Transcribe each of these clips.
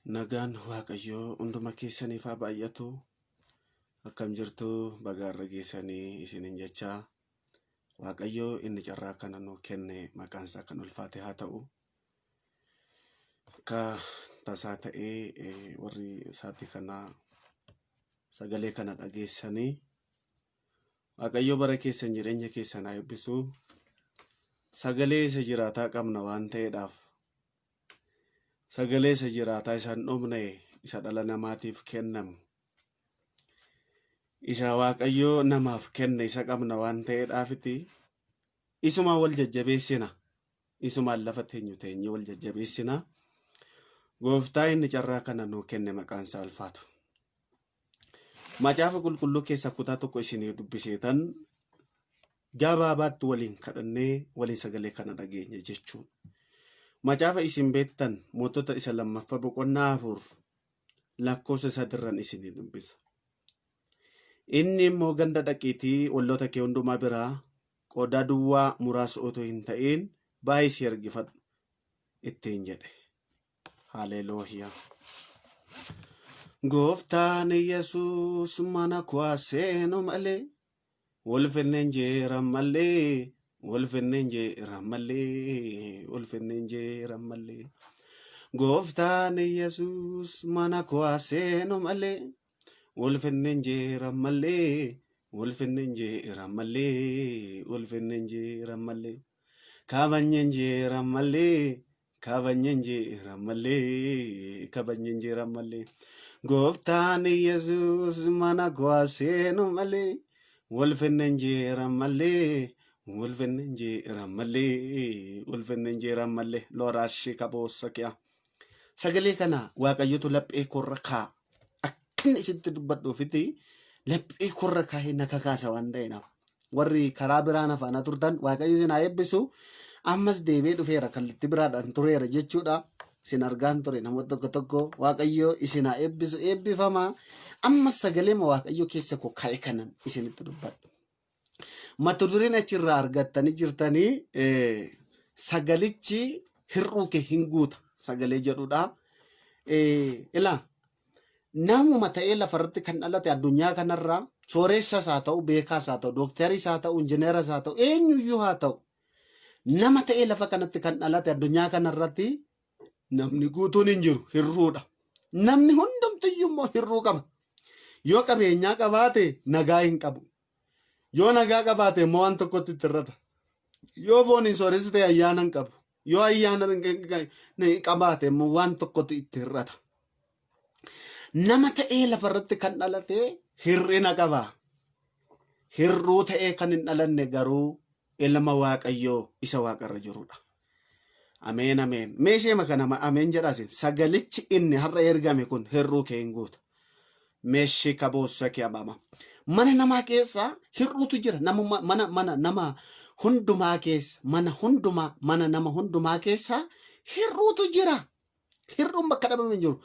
Nagaan Waaqayyoo hunduma keessaniif haa baay'atu. Akkam jirtu baga har'a geessanii isiniin jechaa. Waaqayyo inni carraa kana nuu kenne maqaan isaa kan ulfaate haa ta'u. Akka tasaa ta'ee warri sa'aatii kana sagalee kana dhageessanii Waaqayyo bara keessan jireenya keessan haa eebbisu. Sagalee isa jiraataa qabna waan ta'eedhaaf sagalee isa jiraataa isa hin dhumne isa dhala namaatiif kennamu isa Waaqayyo namaaf kenne isa qabna waan ta'eedhaafiti isumaan wal jajjabeessina. Isumaan lafa teenyu teenyee wal jajjabeessina. Gooftaa inni carraa kana nuu kenne maqaan isaa ulfaatu. Macaafa qulqulluu keessaa kutaa tokko isinii dubbiseetan gabaabaatti waliin kadhannee waliin sagalee kana dhageenya jechuudha. Macaafa isin beektan mootota isa lammaffaa boqonnaa 4 lakkoofsa sadirran isinii dubbisa. Inni immoo ganda dhaqiitii walloota kee hundumaa biraa qodaa duwwaa muraasa otoo hin ta'in baay'isii ergifadhu ittiin jedhe. Haleluuyaa. Gooftaan Yesuus mana koo seenu malee ulfinni hin jiran malee ulfinni hin jiran malee ulfinni hin jiran malee. Gooftaan Yesuus mana koo seenu malee ulfinni hin jiran malee ulfinni hin jiran malee ulfinni hin jiran malee. Kabajni hin jiran malee kabajni hin jiran malee kabajni hin jiran malee. Gooftaan Yesuus mana koo seenu malee ulfinni hin jiran malee ulfinni hin jiran malee ulfinni hin jiran malee looraashii kaboossa ki'a. Sagalee kana Waaqayyotu laphee koorra kaa'a. Akkan isitti dubbadhuufitti laphee koorra kaa'ee na kakaasa waan ta'eef. Warri karaa biraa na faana turtan Waaqayyo isin haa eebbisu. Ammas deebi'ee dhufeera kallattii biraadhaan tureera jechuudha. Isin argaan ture namoota tokko tokko Waaqayyo isin haa eebbisu eebbifama. Ammas sagalee Waaqayyo keessa koo kaa'e kanan isinitti dubbadha. Mata dureen achirraa argattanii jirtanii sagalichi hir'uu kee hin guuta sagalee jedhudha. Ilaa namuma ta'ee lafarratti kan dhalate addunyaa kanarraa sooressas haa ta'u beekaas haa ta'u dooktaris haa ta'u injineeras haa ta'u eenyuyyuu haa ta'u nama ta'ee lafa kanatti kan dhalate addunyaa kanarratti namni guutuun hin jiru hir'uudha. Namni hundumtiyyuu immoo hir'uu qaba. Yoo qabeenyaa qabaate nagaa hin qabu. Yoo nagaa qabaate immoo waan tokkotti itti hir'ata. Yoo foon hin sooressi ta'e ayyaana hin qabu. Yoo ayyaana hin qabaate immoo waan tokkotu itti hir'ata. Nama ta'ee lafarratti kan dhalate hir'ina qaba. Hir'uu ta'ee kan hin dhalanne garuu ilma Waaqayyoo isa waaqarra jirudha. Ameen ameen. Mee isheema kana ameen jedhaasin. Sagalichi inni har'a ergame kun hir'uu kee hin guuta. Meeshii kaboossa kee abama. Mana namaa keessa hir'uutu jira. Nama mana mana nama hundumaa keessa mana hundumaa mana nama hundumaa keessa hir'uutu jira. Hir'uun bakka dhabame hin jiru.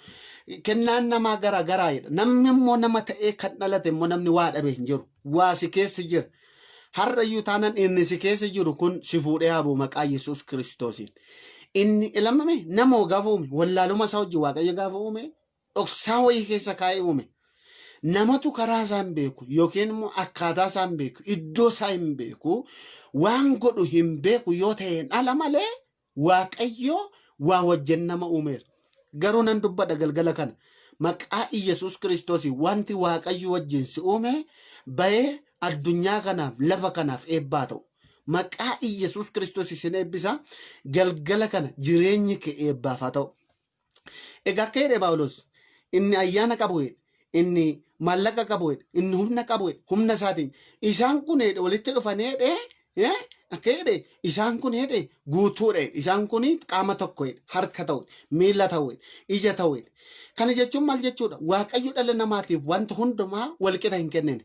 Kennaan namaa garaa garaa jedha. Namni immoo nama ta'ee kan dhalate immoo namni waa dhabe hin jiru. Waa si keessa jira. Har'a iyyuu taanaan inni si keessa jiru kun si fuudhee haa bu'u maqaa Yesuus Kiristoosiin. Inni ilamame nama gaafa uume wallaaluma isaa wajjin Waaqayyo gaafa uume dhoksaa wayii keessa kaa'ee uume. Namatu karaa isaa hin beeku yookiin immoo akkaataa isaa hin beeku iddoo isaa hin beeku waan godhu hin beeku yoo ta'een ala malee Waaqayyo waa wajjin nama uumeera. Garuu nan dubbadha galgala kana. Maqaa Iyyasuus Kiristoosiin wanti Waaqayyo wajjin si uume bahee addunyaa kanaaf lafa kanaaf eebbaa ta'u. Maqaa Iyyasuus Kiristoos isin eebbisa. Galgala kana jireenyi kee eebbaaf haa ta'u. Egaa akka jedhe Phaawulos inni ayyaana qabu jedhe, inni maallaqa qabu jedhe, inni humna qabu jedhe, humna isaatiin isaan kun jedhe walitti dhufanii jedhe akka jedhe isaan kun jedhe guutuudha jedhe isaan kun qaama tokko jedhe harka ta'u miila ta'u jedhe ija ta'u jedhe. Kana jechuun maal jechuudha? Waaqayyo dhala namaatiif wanta hundumaa walqixa hin kennine.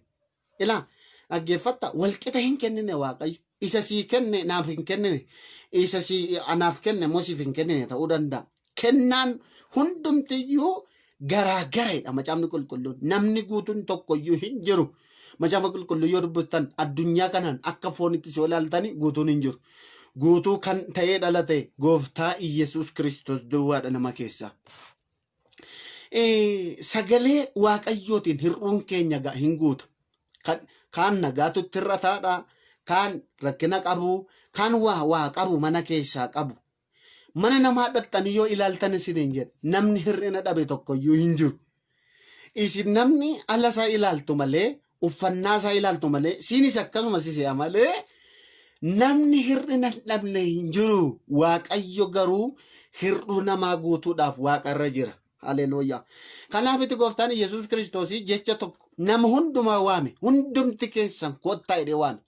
Ilaa dhaggeeffatta walqixa hin kennine Waaqayyo. Isa sii kenne naaf hin kennine. Isa sii anaaf kenne immoo siif hin kennine ta'uu danda'a. Kennaan hundumtiyyuu garaa gareedha macaafni qulqulluun. Namni guutuun tokkoyyuu hin jiru. Macaafa qulqulluu yoo dubbistan addunyaa kanaan akka foonitti yoo ilaaltani guutuun hin jiru. Guutuu kan ta'ee dhalate gooftaa Iyyasuus Kiristoos duwwaadha nama keessaa. Sagalee Waaqayyootiin hir'uun keenya hin guuta. Kaan nagaatu itti hir'ataadha. Kaan rakkina qabu. Kaan waa waa qabu mana keessaa qabu. Mana namaa dhaqxanii yoo ilaaltan isiniin jedha. Namni hir'ina dhabe tokkoyyuu hin jiru. Isin namni ala isaa ilaaltu malee, uffannaa isaa ilaaltu malee, siinis akkasuma si se'a malee namni hir'ina hin dhabne hin jiru. Waaqayyo garuu hir'uu namaa guutuudhaaf waaqarra jira. Haleluuyaa. Kanaaf itti gooftaan Yesuus Kiristoos jecha tokko nama hundumaa waame, hundumti keessan kottaa jedhee waame.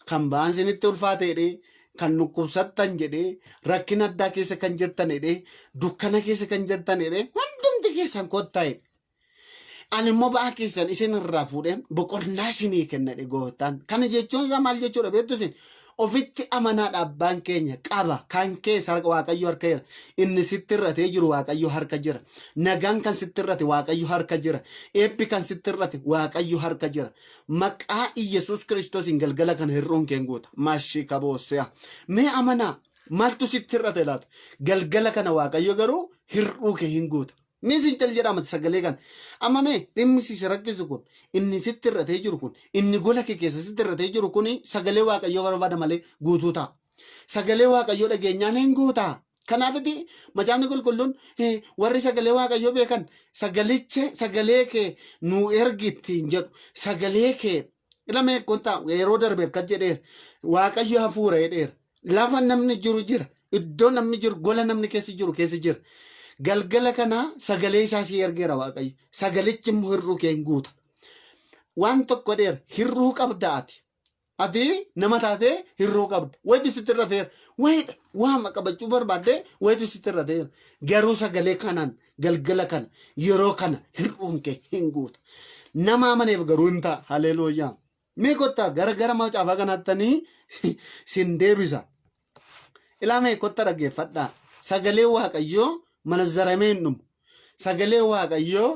Kan ba'aan isinitti ulfaate jedhee, kan dhukkubsattan jedhee, rakkina addaa keessa kan jirtan jedhee, dukkana keessa kan jirtan jedhee, hundumti keessan kottaa jedhe. Ani immoo ba'aa keessan isin irraa fuudhee boqonnaa isinii kenna jedhe gooftaan. Kana jechuun isaa maal jechuudha beektu isin? Ofitti amanaadha abbaan keenya qaba. Kan keessa harka Waaqayyo harka jira. Inni sitti irratee jiru Waaqayyo harka jira. Nagaan kan sitti irrate Waaqayyo harka jira. Eebbi kan sitti irrate Waaqayyo harka jira. Maqaa Iyyasuus Kiristoosiin galgala kana hir'uun keen guuta. Maashii kaboosse'a. Mee amanaa maaltu sitti hir'ate laata? Galgala kana Waaqayyo garuu hir'uu kee hin guuta. Mee sin cal jedhaa mati sagalee kana. Amma mee dhimmi si rakkisu kun, inni sitti hir'atee jiru kun, inni gola kee keessa sitti hir'atee jiru kun sagalee Waaqayyoo barbaada malee guutuu ta'a. Sagalee Waaqayyoo dhageenyaan hin guutaa. Kanaafiti macaafni qulqulluun warri sagalee Waaqayyoo beekan sagalicha sagalee kee nuu ergi ittiin jedhu. Sagalee kee ilame kontaa yeroo darbe akkas jedheera. Waaqayyo hafuura jedheera. Lafa namni jiru jira. Iddoo namni jiru gola namni keessa jiru keessa jira. Galgala kana sagalee isaa si ergeera Waaqayyo. Sagalichi immoo hir'uu kee hin guuta. Waan tokko dheera hir'uu qabda ati. Ati nama taatee hir'uu qabda. Wayitu sitti irrateera. Wayidha. Waama qabachuu barbaadde wayitu sitti irrateera. Garuu sagalee kanaan galgala kana yeroo kana hir'uun kee hin guuta. Nama amaneef garuu hin ta'a. Haleluuyaa. Mee kottaa gara gara macaafaa kanaattanii sin deebisa. Ilaa mee kotta dhaggeeffadhaa. Sagalee Waaqayyoo manazzaramee hin dhumu. Sagalee Waaqayyoo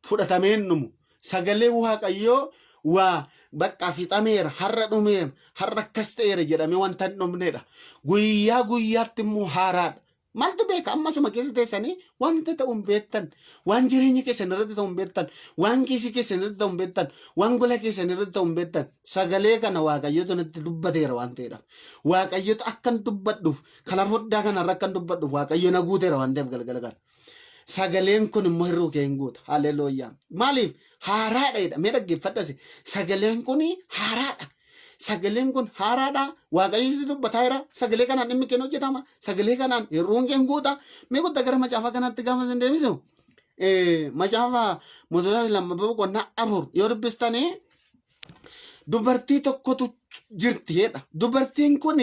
fudhatamee hin dhumu. Sagalee Waaqayyoo waa bakka fixameera, har'a dhumeera, har'a akkas ta'eera jedhamee wanta hin dhumnedha. Guyyaa guyyaatti immoo haaraadha. Maaltu beeka ammasuma keessa teessanii wanta ta'u hin beektan, waan jireenya keessan irratti ta'u hin beektan, waan kiisii keessan irratti ta'u hin beektan, waan gola keessan irratti ta'u hin beektan. Sagalee kana Waaqayyotu natti dubbateera waan ta'eedhaaf. Waaqayyotu akkan dubbadhuuf, karaa foddaa kanarra akkan dubbadhuuf Waaqayyo na guuteera waan ta'eef galgala kana. Sagaleen kun immoo hir'uu kee hin guuta. Haleluuyaa. Maaliif? Haaraadha jedha. Mee dhaggeeffadhasi. Sagaleen kun haaraadha. Sagaleen kun haaraadha. Waaqayyo sitti dubbataa jira. Sagalee kanaan dhimmi keen hojjetama. Sagalee kanaan hir'uun kee hin guuta. Mee kottaa gara macaafa kanaatti gaafa isin deebisu. Macaafa mootota lammaffaa boqonnaa 4 yoo dubbistanii dubartii tokkotu jirti jedha. Dubartiin kun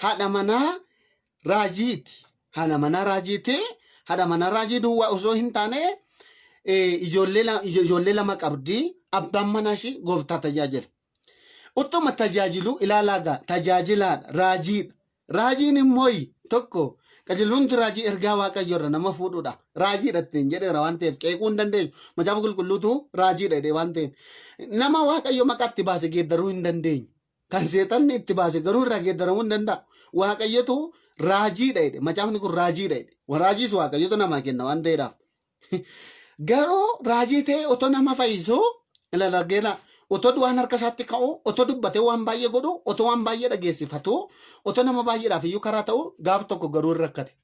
haadha manaa raajiiti. Haadha manaa raajiiti. Haadha manaa raajii duwwaa osoo hin taane ijoollee lama qabdi. Abbaan manaa ishii gooftaa tajaajila. Utuma tajaajilu ilaalaa gaa tajaajilaadha raajiidha. Raajiin immoo tokko qajeelfamti raajii ergaa waaqayyo irra nama fuudhudha. Raajiidha ittiin jedheera waan ta'eef qeequu hin dandeenyu. Macaafa qulqulluutu raajiidha jedhee waan ta'eef. Nama waaqayyo maqaa itti baase geeddaruu hin dandeenyu. Kan seexanni itti baase garuu irraa geeddaramuu hin danda'a. Waaqayyotu raajiidha jedhe. Macaafni kun raajiidha jedhe. Raajiis waaqayyotu namaa kenna waan ta'eedhaaf. Garuu raajii ta'e otoo nama fayyisuu ilaalageera. Otoo du'aan harka isaatti ka'u, otoo dubbatee waan baay'ee godhu, otoo waan baay'ee dhageessifatu, otoo nama baay'eedhaaf iyyuu karaa ta'u gaaf tokko garuu hin rakkate.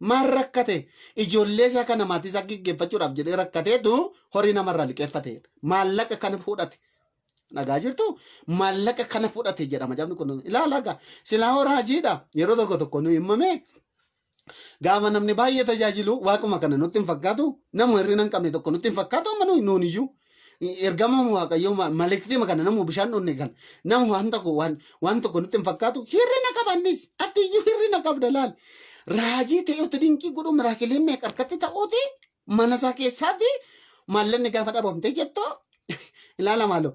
Maal rakkate? Ijoollee isaa kana maatii isaa geggeeffachuudhaaf jedhee rakkateetu horii namarraa liqeeffate. Maallaqa kana fudhate. Dhagaa jirtu maallaqa kana fudhate jedha macaafni kun. Ilaalaa gaa silaa hoo raajiidha. Yeroo tokko tokko nu himame gaafa namni baay'ee tajaajilu waaquma kana nutti hin fakkaatu. Nama hir'ina hin qabne tokko nutti hin fakkaatu amma nuyi nuun iyyuu. Ergama waaqayyoo malektima kana nama bishaan dhunne kan nama waan tokko waan waan tokko nutti hin fakkaatu hir'ina qabannis ati iyyuu hir'ina qabda laal. Raajii ta'e utuu dinqii godhu miraakileen meeqa harkatti ta'uuti mana isaa keessaati maallaqni gaafa dhabamte jettu ilaala maaloo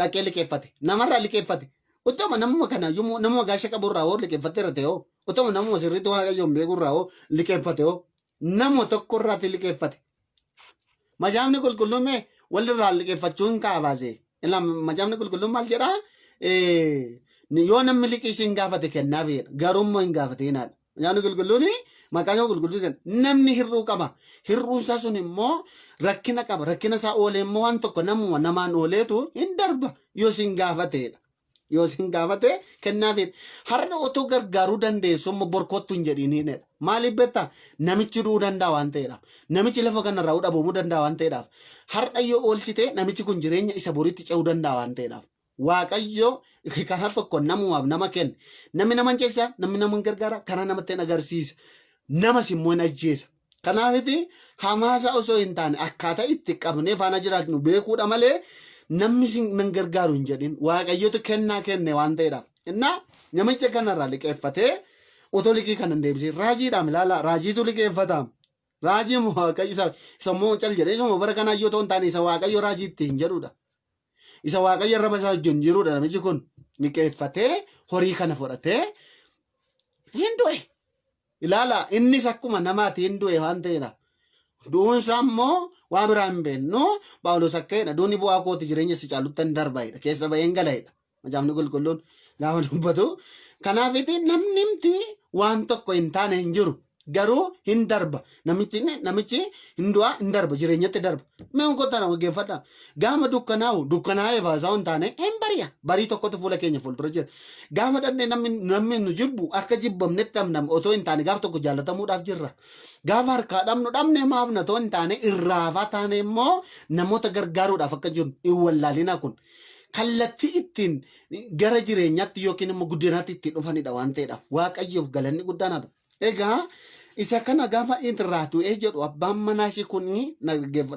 dhaqee liqeeffate namarraa liqeeffate utuma namuma kana yommuu namuma gaasha qaburraa hoo liqeeffateera ta'e hoo utuma namuma sirriitti waaqayyoon beekurraa hoo liqeeffate hoo nama tokko irraati liqeeffate. Macaafni qulqulluun mee walirraa liqeeffachuu hin kaabaase. Ilaa macaafni qulqulluun maal jedhaa? Yoo namni liqii isin gaafate kennaaf jedha. Garuu immoo hin gaafatinaadha. Macaafni qulqulluun Maqaa isaa qulqulluu kenna. Namni hir'uu qaba. Hir'uun isaa sun immoo rakkina qaba. Rakkina isaa oolee immoo waan tokko namuma namaan ooleetu hin darba yoo isin gaafateedha. Yoo isin gaafate kennaafidha. Har'a otoo gargaaruu dandeessu immoo borkottu hin jedhiniinidha. Maaliif beektaa? Namichi du'uu danda'a waan ta'eedhaaf. Namichi lafa kanarraa dhabamuu danda'a waan ta'eedhaaf. Har'a yoo oolchite namichi kun jireenya isa boriitti ce'uu danda'a waan ta'eedhaaf. Waaqayyo karaa tokko namumaaf nama kenna. Namni nama hin ceesisa, namni nama hin gargaara, karaa namatti hin agarsiisa. Namas immoo hin ajjeesa. Kanaafiti hamaasa osoo hin taane akkaataa itti qabnee faana jiraatnu beekuudha malee namni sin nan gargaaru hin jedhin. Waaqayyotu kennaa kenne waan ta'eedhaaf. Innaa namicha kanarraa liqeeffatee otoo liqii kana hin deebisin raajiidhaam ilaala raajiitu liqeeffata. Raajii waaqayyo isa isa immoo cal jedhee isuma bara kanaa yoo ta'u hin taane isa waaqayyo raajii ittiin jedhudha. Isa waaqayyo arraba isaa wajjin jirudha namichi kun liqeeffatee horii kana fudhatee hin du'e. Ilaala innis akkuma namaati hin du'e waan ta'eedha. Du'uun isaa immoo waa biraa hin beeknu. Phaawulos akka jedha duuni bu'aa kooti jireenya si caalutti hin darba jedha. Keessa bahee hin gala jedha. Macaafni qulqulluun gaafa dubbatu. Kanaafiti namnimti waan tokko hin taane hin jiru. Garuu hin darba. Namichi namichi hin du'a hin darba jireenyatti darba. Mee kottaa na dhaggeeffadha. Gaafa dukkanaa'u dukkanaa'ee faasaa hin taane hin bari'a. Barii tokkotu fuula keenya fuuldura jira. Gaafa dhannee namni namni nu jibbu akka jibbamnetti amnam otoo hin taane gaaf tokko jaallatamuudhaaf jirra. Gaafa harkaa dhabnu dhabne maaf na otoo hin taane irraafaa taane immoo namoota gargaaruudhaaf akka jiru hin wallaalinaa kun. Kallattii ittiin gara jireenyaatti yookiin immoo guddinaatti ittiin dhufanidha waan ta'eedhaaf waaqayyoof galanni guddaan haa ta'u. Egaa isa kana gaafa irraa du'ee jedhu abbaan manaa ishii kun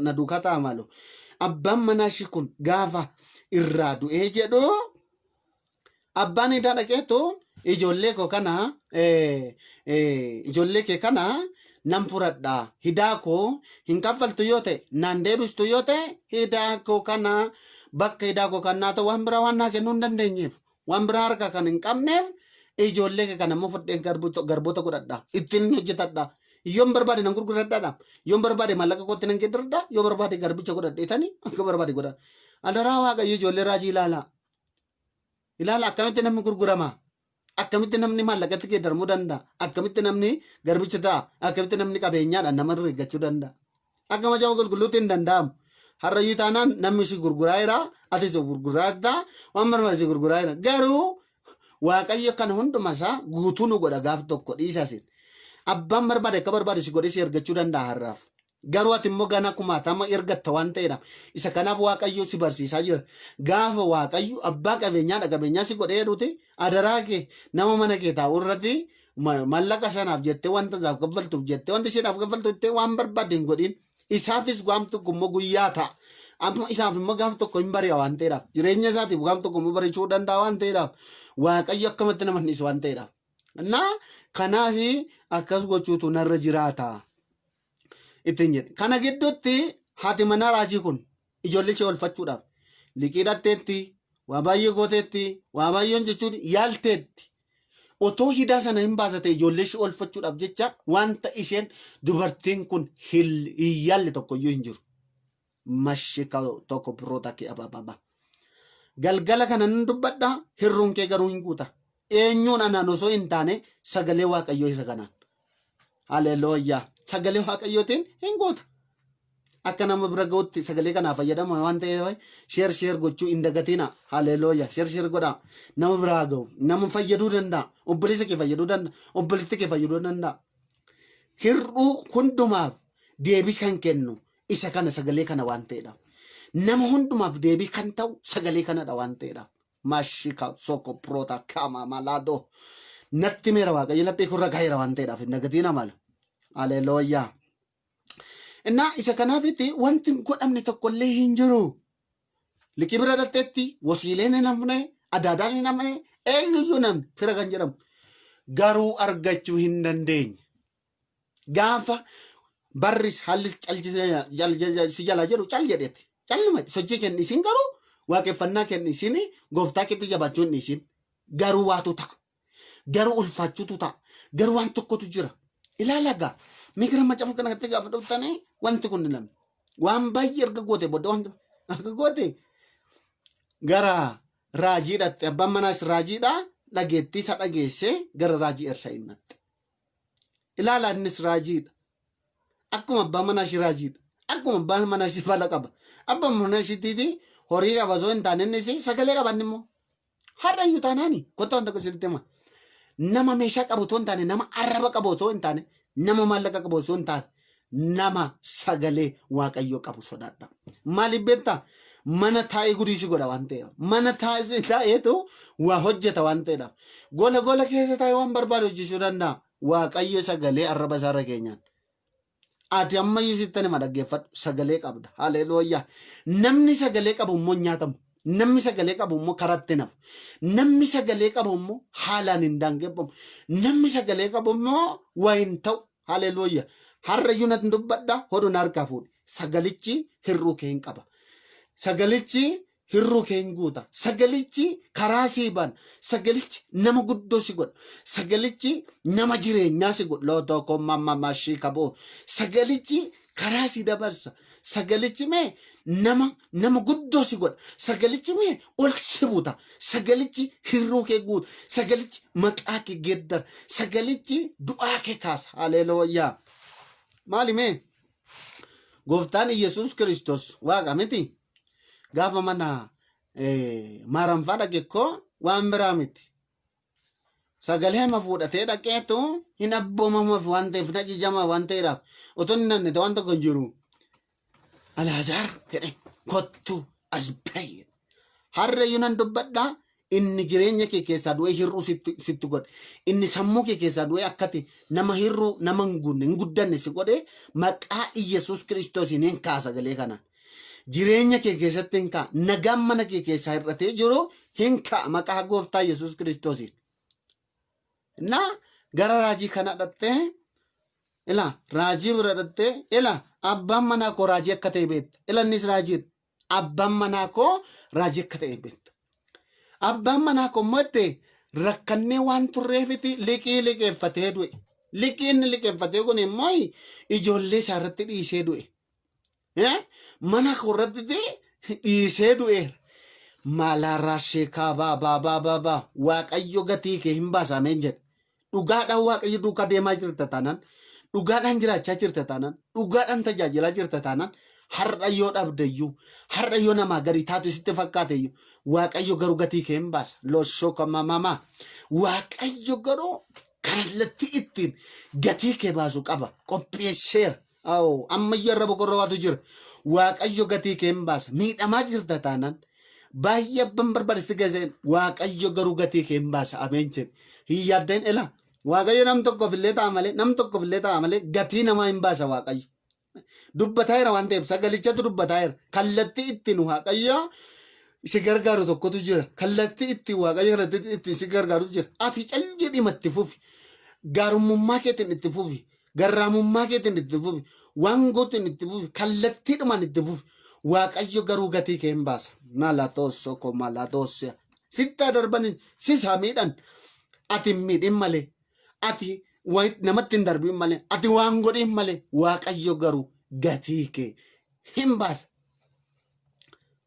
na duukaa ta'a malu. Abbaan manaa ishii kun gaafa irraa du'ee jedhu abbaan idaa dhaqeetu ijoollee koo kana ijoollee kee kana nan furadha hidaa koo hin kaffaltu yoo ta'e naan deebistu yoo ta'e hidaa koo kana bakka hidaa koo kan naa ta'u waan biraa waan naa kennuu hin dandeenyeef waan biraa harka kan hin qabneef ijoollee kee kana immoo fudheen garboota godhadha ittiin hojjetadha yoon barbaade nan gurguradhaadha yoon barbaade maallaqa kootti nan geeddaradha yoo barbaade garbicha godhadheetani akka barbaade godhadha adaraa waaqayyo ijoollee raajii ilaalaa ilaala akkamitti namni gurgurama akkamitti namni maallaqatti geeddaramuu danda'a akkamitti namni garbicha ta'a akkamitti namni qabeenyaadhaan nama eeggachuu danda'a akka macaafa qulqulluutti hin danda'amu har'a iyyuu taanaan namni si gurguraa jira ati si gurguraa jirta waan barbaade si gurguraa jira garuu waaqayyo kana hunduma isaa guutuu nu godha gaaf tokko dhiisasin abbaan barbaade akka barbaade si godhee si ergachuu danda'a har'aaf Garuu ati immoo gana kumaatama ergatta waan ta'eedha. Isa kanaaf Waaqayyo si barsiisaa jira. Gaafa Waaqayyo abbaa qabeenyaadha qabeenyaa si godhee jedhuti adaraa kee nama mana kee taa'u irratti mallaqa sanaaf jettee wanta isaaf kaffaltuuf jettee wanta isheedhaaf kaffaltu jettee waan barbaadde hin godhin. Isaafis waan tokko immoo guyyaa ta'a. Amma isaaf immoo gaaf tokko hin bari'a waan ta'eedhaaf jireenya isaatiif gaaf tokko immoo bari'uu danda'a waan ta'eedhaaf Waaqayyo akkamatti nama hin dhiisu waan ta'eedhaaf. Na kanaaf akkas gochuutu narra jiraata. Ittiin jedhe. Kana gidduutti haati manaa raajii kun ijoollee ishee oolfachuudhaaf liqii dhatteetti, waa baay'ee gooteetti, waa baay'ee hojjechuun yaalteetti. Otoo hidaa sana hin baasate ijoollee ishee oolfachuudhaaf jecha wanta isheen dubartiin kun hin yaalle tokkoyyuu hin jiru. Mashika tokko biroota kee abababa. Galgala kana nan dubbadha hirruun kee garuu hin guuta. Eenyuun anaan osoo hin taane sagalee waaqayyoo isa kanaan. Haleluuyaa. Sagalee waaqayyootiin hin guuta. Akka nama bira ga'utti sagalee kanaa fayyadama waan ta'eef sheer sheer gochuu hin dagatina. Haleluuyaa. Sheer sheer godhaa. Nama biraa ga'u. Nama fayyaduu danda'a. Obboleessa kee fayyaduu danda'a. Obboleetti kee fayyaduu danda'a. Hir'uu hundumaaf deebii kan kennu isa kana sagalee kana waan ta'eedhaaf. Nama hundumaaf deebii kan ta'u sagalee kanadha waan ta'eedhaaf. Mashika soko prota kama malado. Natti meera waaqayyo laphee kurra kaa'eera waan ta'eedhaaf hin dagatiin amala. Haleluuyaa. Innaa isa kanaafitti wanti hin godhamne tokkollee hin jiru. Liqii bira dhatteetti wasiileen hin hafne, adaadaan hin hafne, eenyuyyuu hin hafne fira kan jedhamu. Garuu argachuu hin dandeenye. Gaafa barris haallis si jalaa jedhu cal jedheeti. Calluma sochii kenni isin garuu waaqeffannaa kenni isin gooftaa keetti jabaachuu hin dhiisin. Garuu waatu ta'a. Garuu ulfaachuutu ta'a. Garuu waan tokkotu jira. Ilaala gaa. Mee gara macaafa kanatti gaafa dhuftanii wanti kun namni. Waan baay'ee erga goote booda wanti erga goote gara raajii dhatte abbaan manaas raajiidha dhageettii isa dhageessee gara raajii Elsaa'i natte. Ilaalaa innis raajiidha. Akkuma abbaa manaa ishii raajiidha. Akkuma abbaan manaa ishii fala qaba. Abbaan manaa ishiitiiti horii qaba osoo hin taane innis sagalee qaba inni immoo. Har'a iyyuu taanaani kottaa wanta tokko isinitti hima. Nama meeshaa qabu osoo hin taane nama arraba qabu osoo hin taane nama maallaqa qabu osoo hin taane nama sagalee waaqayyoo qabu sodaadha. Maaliif beektaa? Mana taa'ee gudii si godha waan ta'eef. Mana taa'eetu waa hojjeta waan ta'eedhaaf. Gola gola keessa taa'ee waan barbaadu hojjechuu danda'a. Waaqayyo sagalee arraba isaarra keenyaan. Ati ammayyuu sittan hima dhaggeeffadhu sagalee qabda. Haleluuyaa. Namni sagalee qabu immoo hin nyaatamu. Namni sagalee qabu immoo karatti hin hafu. Namni sagalee qabu immoo haalaan hin daangeffamu. Namni sagalee qabu immoo waa hin ta'u. Haleluuyaa. Har'a iyyuu nan dubbadha hodhu na harkaa fuudhi. Sagalichi hir'uu kee hin qaba. Sagalichi hir'uu kee hin guuta. Sagalichi karaa sii bana. Sagalichi nama guddoo si godha. Sagalichi nama jireenyaa si godha. Lootoo koo mamma mashii kaboo. Sagalichi karaa si dabarsa. Sagalichi mee nama nama guddoo si godha. Sagalichi mee ol si buta. Sagalichi hir'uu kee guuta. Sagalichi maqaa kee geeddara. Sagalichi du'aa kee kaasa. Haleluuyaa. Maali mee? Gooftaan Iyyasuus Kiristoos waaqa miti. Gaafa mana maaramfaa dhaqe koo waan biraa miti. Sagalee hama fuudhatee dhaqeetu hin abboomamaaf waan ta'eef hin ajajama waan ta'eedhaaf otoo inni nanne waan tokko hin jiru. Alaazaar jedhe kottu as ba'i. Har'a iyyuu nan dubbadha inni jireenya kee keessaa du'ee hir'uu sitti godhe. Inni sammuu kee keessaa du'ee akkati nama hir'uu nama hin guunne hin guddanne si godhe maqaa Iyyasuus Kiristoosiin hin ka'a sagalee kanaan. Jireenya kee keessatti hin ka'a. Nagaan mana kee keessaa hir'atee jiru hin ka'a maqaa gooftaa Yesuus Kiristoosiin. Na gara raajii kana dhattee ila raajii bira dhattee ila abbaan manaa koo raajii akka ta'e beekta. Ila innis raajiidha. Abbaan manaa koo raajii akka ta'e beekta. Abbaan manaa koo immoo itti rakkannee waan turreefiti liqii liqeeffatee du'e. Liqii inni liqeeffatee kun immoo ijoollee isaa irratti dhiisee du'e. Mana koo irratti dhiisee du'eera. Maalaarraa sheekaa baa baa baa baa baa waaqayyo gatii kee hin baasa ameen jedhe. Dhugaadhaan waaqayyo duukaa deemaa jirta taanaan, dhugaadhaan jiraachaa jirta taanaan, dhugaadhaan tajaajilaa jirta taanaan har'a yoo dhabdeyyuu, har'a yoo namaa gadi taatu sitti fakkaateyyuu waaqayyo garuu gatii kee hin baasa. Loshoo kamamamaa. Waaqayyo garuu kallattii ittiin gatii kee baasu qaba. Qopheesseera. Awoo ammayyuu arraba korra waatu jira. Waaqayyo gatii kee hin baasa. Miidhamaa jirta taanaan baay'ee abban barbaade si geesse Waaqayyo garuu gatii kee hin baasa. Ameen jedhe. Hin yaaddeen ela. Waaqayyo nam tokkoof illee ta'a malee nam tokkoof illee ta'a malee gatii namaa hin baasa Waaqayyo. Dubbataa jira waan ta'eef sagalichatu dubbataa jira. Kallattii ittiin Waaqayyo si gargaaru tokkotu jira. Kallattii ittiin Waaqayyo kallattii ittiin si gargaarutu jira. Ati cal jedhima itti fufi. Gaarummaa keetiin itti fufi. Garraamummaa keetiin itti fufi. Waan gooteen itti fufi. Kallattiidhumaan itti fufi. Waaqayyo garuu gatii kee hin baasa. Malatoosso ko malatoossiya. Sittaa darban sis haa miidhan. Ati hin miidhin malee. Ati namatti hin darbin malee. Ati waan godhin malee. Waaqayyo garuu gatii kee hin baasa.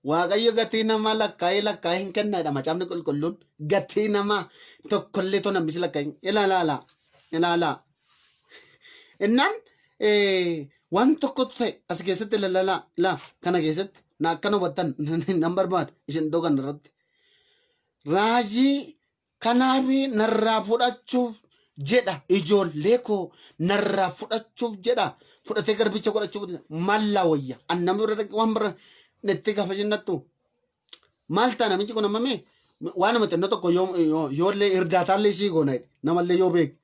Waaqayyo gatii namaa lakkaa'ee lakkaa'ee hin kennaadha macaafni qulqulluun gatii namaa tokkollee too namni si lakkaa'e ilaalaa ilaalaa. Innaan waan tokkotu ta'e as keessatti lallalaa ilaa kana keessatti na akkana hubattan nan barbaada isin iddoo kana irratti. Raajii Kanaaf narraa fudhachuuf jedha ijoollee koo narraa fudhachuuf jedha fudhatee garbicha godhachuuf maallaa wayya an nama bira dhaqee waan bira nettee gaafa jennattu maal ta'a namichi kun ammamee waan nama xinnoo tokko yoo yoollee irdaataallee sii goona jedhe namallee yoo beeke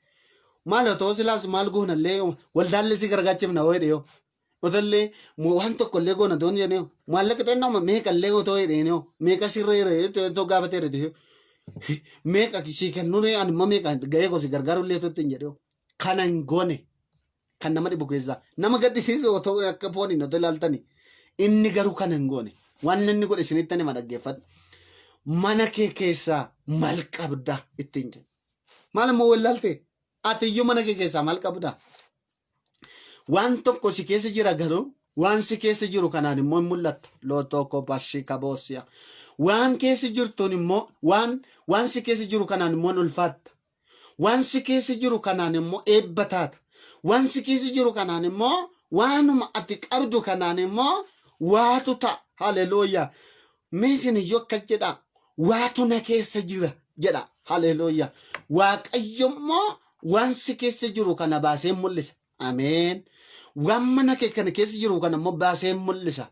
maal otoo silaas maal goonallee waldaallee si gargaachifna yoo jedhe yoo Otollee waan tokko illee goona otoo hin jedhee maallaqa xinnoo meeqa illee otoo jedheen yoo meeqa sirra jira otoo gaafatee jira meeqa sii kennuu ani immoo meeqa gahee koo si gargaaru illee otoo hin jedhee kana hin goone kan nama dhibu keessaa nama gaddisiisu otoo akka fooniin otoo ilaaltani inni garuu kana hin goone waan inni godhe isinitti anima dhaggeeffadhu mana kee keessaa maal qabda ittiin jedhe maal immoo wallaalte ati iyyuu mana kee keessaa maal qabda Waan tokko si keessa jira garuu waan si keessa jiru kanaan immoo hin mul'atta. Lootoo bashii kaboosiya. Waan keessa jirtuun immoo waan waan si keessa jiru kanaan immoo hin ulfaatta. Waan si keessa jiru kanaan immoo eebba taata. Waan si keessa jiru kanaan immoo waanuma ati qabdu kanaan immoo waatu ta'a. Haleluuyaa. Mee isin iyyuu akkas jedhaa. Waatu na keessa jira jedha. Haleluuyaa. Waaqayyo immoo waan si keessa jiru kana baasee mul'isa. Ameen. Waan mana kee kana keessa jiru kana immoo baasee mul'isa.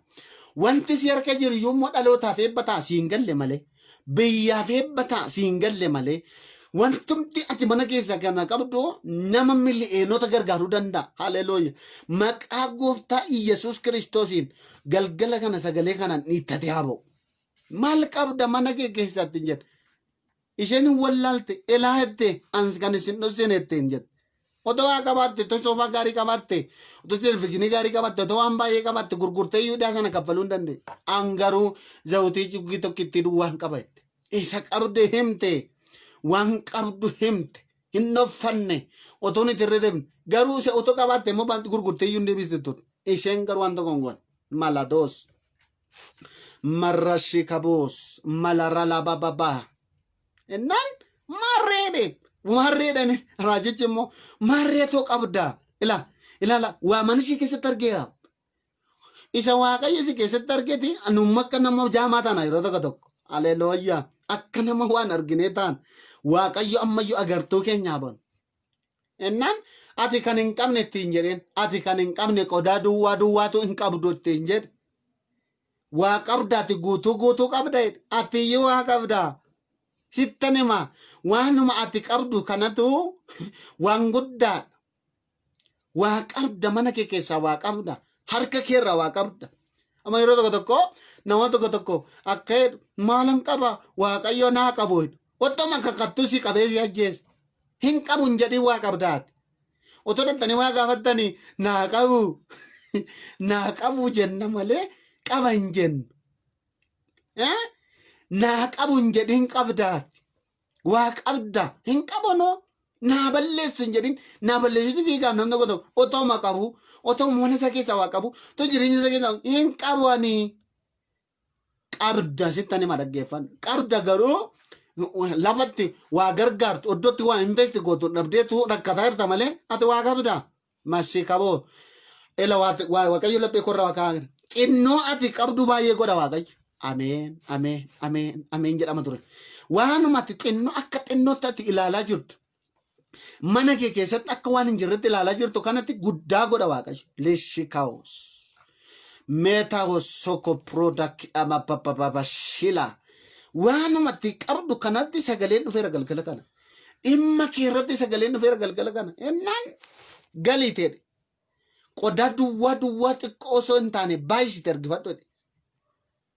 Wanti si harka jiru iyyuu immoo dhalootaaf eebba ta'a si hin galle malee. Biyyaaf eebba ta'a si hin galle malee. Wantumti ati mana keessa kana qabdu nama mili'eenota gargaaruu danda'a. Haleluuya. Maqaa gooftaa Iyyasuus Kiristoosiin galgala kana sagalee kanaan dhiittatee haa ba'u. Maal qabda mana kee keessatti hin jedhe. Isheen hin wallaalte elaa jette ans kan isin dhossine jette hin jette. Otoo waa qabaatte, otoo soofaa gaarii qabaatte, otoo televizyiinii gaarii qabaatte, otoo waan baay'ee qabaatte gurgurtee iyyuu sana kaffaluu hin dandeessu. An garuu zawutii cuggii tokkittii duwwaan qaba jette. Isa qabde himte, waan qabdu himte, hin dhoffanne, otoo nuti irra deemne. Garuu isa otoo qabaatte immoo baanti gurgurtee iyyuu hin deebiste turte. Isheen garuu waan tokko hin goone. Maladoos. Marrashikaboos. Malaralabababaa. Innaan maarreedhe maarreedhaan raajichi immoo maarreetoo qabda ila ilaala waa mana ishee keessatti argeera. Isa waaqayyo si keessatti argeti anumma akka nama jaamaa taana yeroo tokko tokko. Aleelooyyaa akka nama waan arginee ta'an waaqayyo ammayyuu agartuu keenyaa banu. Innaan ati kan hin qabne ittiin jedheen ati kan hin qabne qodaa duwwaa duwwaatu hin qabdu ittiin jedhe. Waa qabda ati guutuu guutuu qabda jedhe. Ati iyyuu waa qabda. Sittan hima waanuma ati qabdu kanatu waan guddaadha. Waa qabda mana kee keessaa waa qabda. Harka kee irraa waa qabda. Amma yeroo tokko tokko nama tokko tokko akka jedhu maalan qaba waaqayyo naa qabu jedhu. Ottoma kakattuu si qabee si ajjeesa. Hin qabu hin jedhin waa qabdaati. Otoo dhaqxanii waa gaafattanii naa qabu naa qabu jenna malee qaba hin jennu. Eh? Naa qabu hin jedhin qabdaati. Waa qabda hin qabu noo naa balleessi hin jedhin naa balleessitu fiigaaf namni tokko tokko otooma qabu otoo mana isaa keessaa waa qabu otoo jireenya isaa keessaa hin qabu ani. Qabda sittan hima dhaggeeffadhu. Qabda garuu lafatti waa gargaartu iddootti waa invest gootu dhabdeetu rakkataa jirta malee ati waa qabda. Masii qaboo. Ela waaqayyo laphee korra waa kaa'aa jira. Xinnoo ati qabdu baay'ee godha waaqayyo. Ameen ameen ameen ameen jedhama ture. Waanuma ati xinnoo akka xinnootti ati ilaalaa jirtu. Mana kee keessatti akka waan hin jirretti ilaalaa jirtu kanatti guddaa godha Waaqayyo. Lishikaos. Meetaos soko product ama papapapa shila. Waanuma itti qabdu kanatti sagaleen dhufeera galgala kana. Dhimma kee irratti sagaleen dhufeera galgala kana. Ennaan galii ta'e. Qodaa duwwaa duwwaa xiqqoo osoo hin taane baay'isite argifadhu jedhe.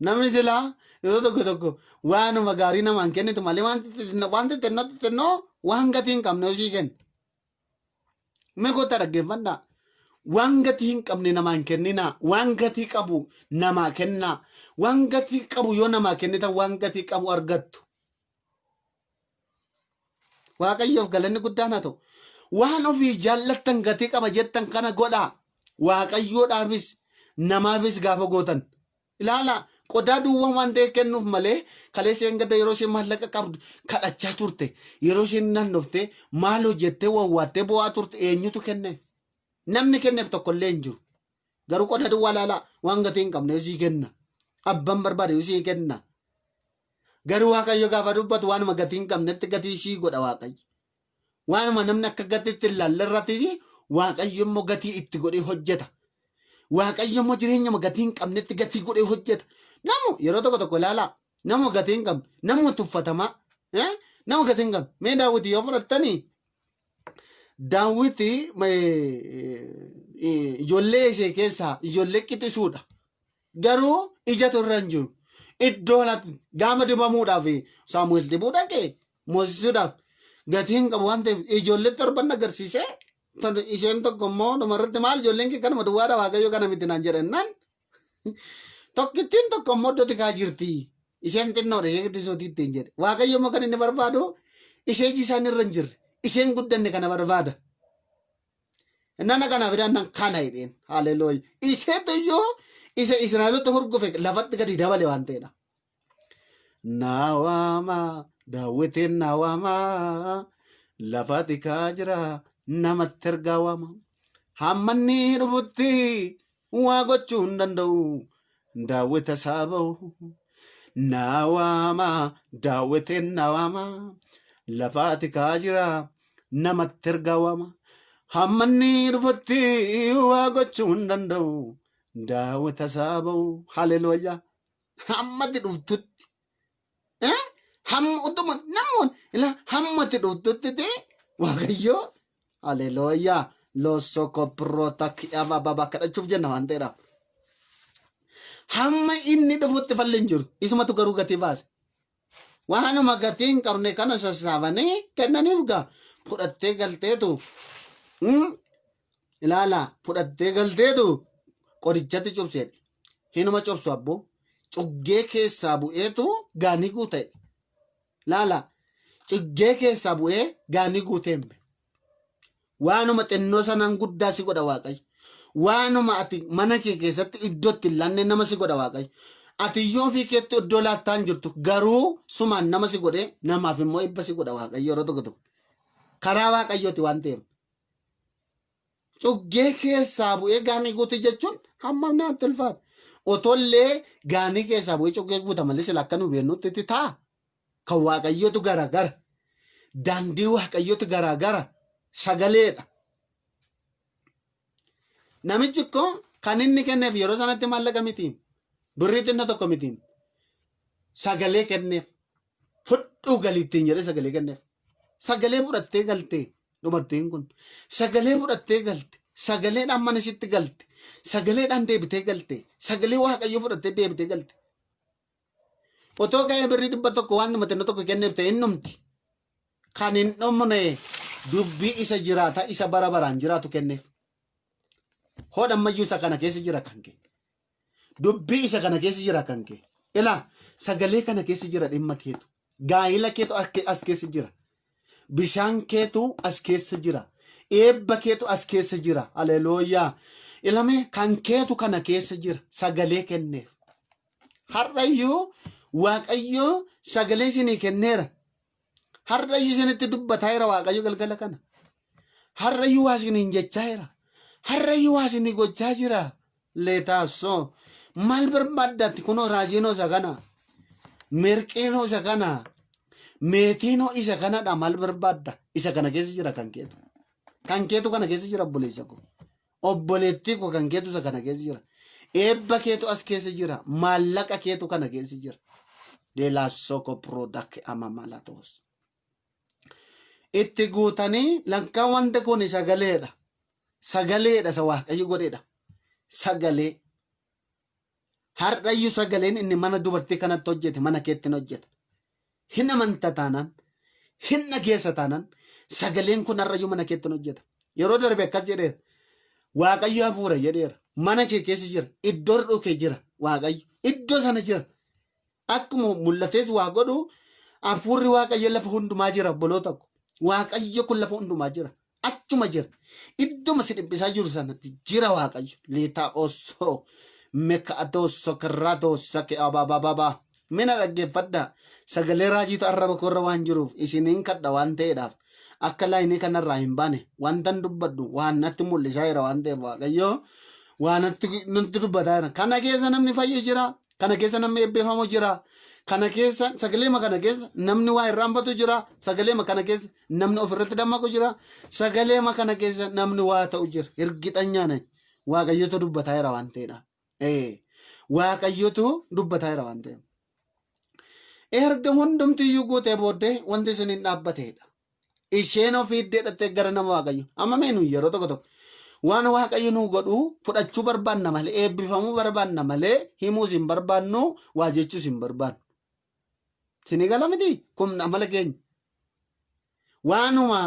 Namni silaa yeroo tokko tokko waanuma gaarii namaan kennitu malee waan xixinnoo xixinnoo waan gatii hin qabne osii kenna. Mee kottaa dhaggeeffadhaa. Waan gatii hin qabne namaan kenninaa. Waan gatii qabu namaa kennaa. Waan gatii qabu yoo namaa kennitan waan gatii qabu argattu. Waaqayyoof galanni guddaan haa ta'u. Waan ofii jaallattan gatii qaba jettan kana godhaa. Waaqayyoodhaafis namaafis gaafa gootan. Ilaala qodaa duwwaa waan ta'e kennuuf malee kaleessa isheen gadda yeroo isheen maallaqa qabdu kadhachaa turte yeroo isheen naannofte maal hojjettee wawwaattee bo'aa turte eenyutu kenneef? Namni kenneef tokko illee hin jiru. Garuu qodaa duwwaa ilaalaa waan gatii hin qabne sii kenna. Abbaan barbaade sii kenna. Garuu Waaqayyo gaafa dubbatu waanuma gatii hin qabnetti gatii sii godha Waaqayyo. Waanuma namni akka gatiitti hin laalle irratti Waaqayyo immoo gatii itti godhee hojjeta. Waaqayyo immoo jireenyuma gatii hin qabnetti gatii godhee hojjeta. Namu yeroo tokko tokko ilaalaa nama gatii hin qabne nama tuffatamaa nama gatii hin qabne mee daawwiti yoo fudhattanii daawwiti ijoollee ishee keessaa ijoollee qixisuudha. Garuu ijatu irra hin jiru. Iddoo gaafa dibamuudhaaf Saamu'eel dibuu dhaqee moosisuudhaaf gatii hin qabu waan ta'eef ijoollee torban agarsiisee isheen tokko immoo dhumarratti maal ijoolleen kee kanuma duwwaadha waaqayyo kana miti naan jedhannaan tokkittiin tokko immoo iddoo tikaa jirti. Isheen xinnoodha ishee guddisuuti ittiin jedhe. Waaqayyo immoo kan inni barbaadu ishee iji isaan irra hin jirre isheen guddanne kana barbaada. Nana kana fidaan nan kana jedheen. Haleluuya. Isheetu iyyuu isa Israa'eloota hurgufe lafatti gadi dabale waan ta'edha. Nawaama daawwitiin nawaama Lafa tikaa jira namatti ergaa waama. Hamma inni dhufutti waa gochuu hin danda'u. Daawwita isaa ba'u. Naa waama daawwitiin na waama. Lafa tikaa jira namatti ergaa waama. Hamma inni dhufutti waa gochuu hin danda'u. Daawwita isaa ba'u. Haleluuyaa. Hammatti dhuftutti. Eh? Hamma utuma namoonni ila hammatti dhuftutti ta'e Waaqayyo haleluuyaa loosoko piroota kiyama baba kadhachuuf jenna waan ta'eedhaaf. Hamma inni dhufutti falli hin jiru. Isumatu garuu gatii baase. Waanuma gatii hin qabne kana sassaabanii kennaniif gaa fudhattee galteetu ilaala fudhattee galteetu qorichatti cubseedha. Hinuma cobsu abboo. Cuggee keessaa bu'eetu gaanii guute. Laala cuggee keessaa bu'ee gaanii guuteemme. Waanuma xinnoo sanaan guddaa si godha Waaqayyo. Waanuma ati mana kee keessatti iddoo itti hin laanne nama si godha Waaqayyo. Ati iyyuu ofii keetti iddoo laattaa hin jirtu garuu sumaan nama si godhee namaaf immoo eebba si godha Waaqayyo yeroo tokko tokko. Karaa Waaqayyooti waan ta'eef. Cuggee keessaa bu'ee gaanii guute jechuun hammam namatti ulfaata. Otollee gaanii keessaa bu'ee cuggee guuta malee sila akka nu beeknutti itti ta'a. Kan Waaqayyotu garagara. Daandii Waaqayyotu garagara. Sagaleedha. Namichi koo kan inni kenneef yeroo sanatti maallaqa miti. Birrii xinna tokko miti. Sagalee kenneef. Fudhuu galii ittiin jedhee sagalee kenneef. Sagalee fudhattee galtee dubartiin kun. Sagalee fudhattee galte. Sagaleedhaan mana ishiitti galte. Sagaleedhaan deebitee galte. Sagalee Waaqayyoo fudhattee deebitee galte. Otoo ka'ee birrii 100 waan dhuma xinno tokko kenneef ta'e hin dhumti. Kan hin dhumne dubbii isa jiraata isa bara baraan jiraatu kenneef. Hodha ammayyuu isa kana keessa jira kan kee. Dubbii isa kana keessa jira kan kee. Ilaa sagalee kana keessa jira dhimma keetu. Gaa'ila keetu as keessa jira. Bishaan keetu as keessa jira. Eebba keetu as keessa jira. Haleluuyaa. Ilame kan keetu kana keessa jira. Sagalee kenneef. Har'ayyuu Waaqayyo sagalee isinii kenneera. Har'ayyuu isinitti dubbataa jira Waaqayyo galgala kana. Har'ayyuu waa isiniin jechaa jira. Har'ayyuu waa isinii gochaa jira. Leetaassoo maal barbaaddaatti kunoo raajiinoo isa kana. Merqiinoo isa kana. Meetiinoo isa kanadha maal barbaadda? Isa kana keessa jira kan keetu. Kan keetu kana keessa jira obboleessa koo. Obboleettii koo kan keetu isa kana keessa jira. Eebba keetu as keessa jira. Maallaqa keetu kana keessa jira. Deelaassoo product amamalatos. Itti guutanii lakkaa wanta kun sagaleedha. Sagaleedha isa Waaqayyo godheedha. Sagalee. Har'ayyuu sagaleen inni mana dubartii kanatti hojjete mana keetti hin hojjeta. Hin amanta taanaan, hin dhageessa taanaan sagaleen kun har'ayyuu mana keetti hin hojjeta. Yeroo darbe akkas jedheera. Waaqayyo hafuura jedheera. Mana kee keessa jira. Iddoo hir'uu kee jira. Waaqayyo iddoo sana jira. Akkuma mul'atees waa godhu hafuurri Waaqayyo lafa hundumaa jira obboloota ko. Waaqayyo kun lafa hundumaa jira. Achuma jira. Idduma si dhiphisaa jiru sanatti jira Waaqayyo. Liitaa osoo mekaatoo kirraatoo sake ababababa. Mina dhaggeeffadhaa. Sagalee raajiitu arraba koorra waan jiruuf isiniin kadha waan ta'eedhaaf akka laayinii kanarraa hin baane wantan dubbadhu waan natti mul'isaa jira waan ta'eef Waaqayyo waan natti natti dubbataa jira. Kana keessa namni fayyu jira. Kana keessa namni eebbifamu jira. Kana keessa sagaleema kana keessa namni waa irraanfatu jira. Sagaleema kana keessa namni ofirratti dammaqu jira. Sagaleema kana keessa namni waa ta'u jira. Hirgixanyaana Waaqayyotu dubbataa jira waan ta'eedha. Ee, Waaqayyotu dubbataa jira waan ta'eef. Erga hundumti iyyuu guutee booddee wanti isin hin dhaabbateedha. Isheen ofii iddee dhattee gara nama Waaqayyo. Amma mee nuyi yeroo tokko tokko waan Waaqayyo nuu godhu fudhachuu barbaanna malee eebbifamuu barbaanna malee himuus hin barbaannu waa jechuus hin barbaannu. Isinii gala miti kun amala keenya. Waanuma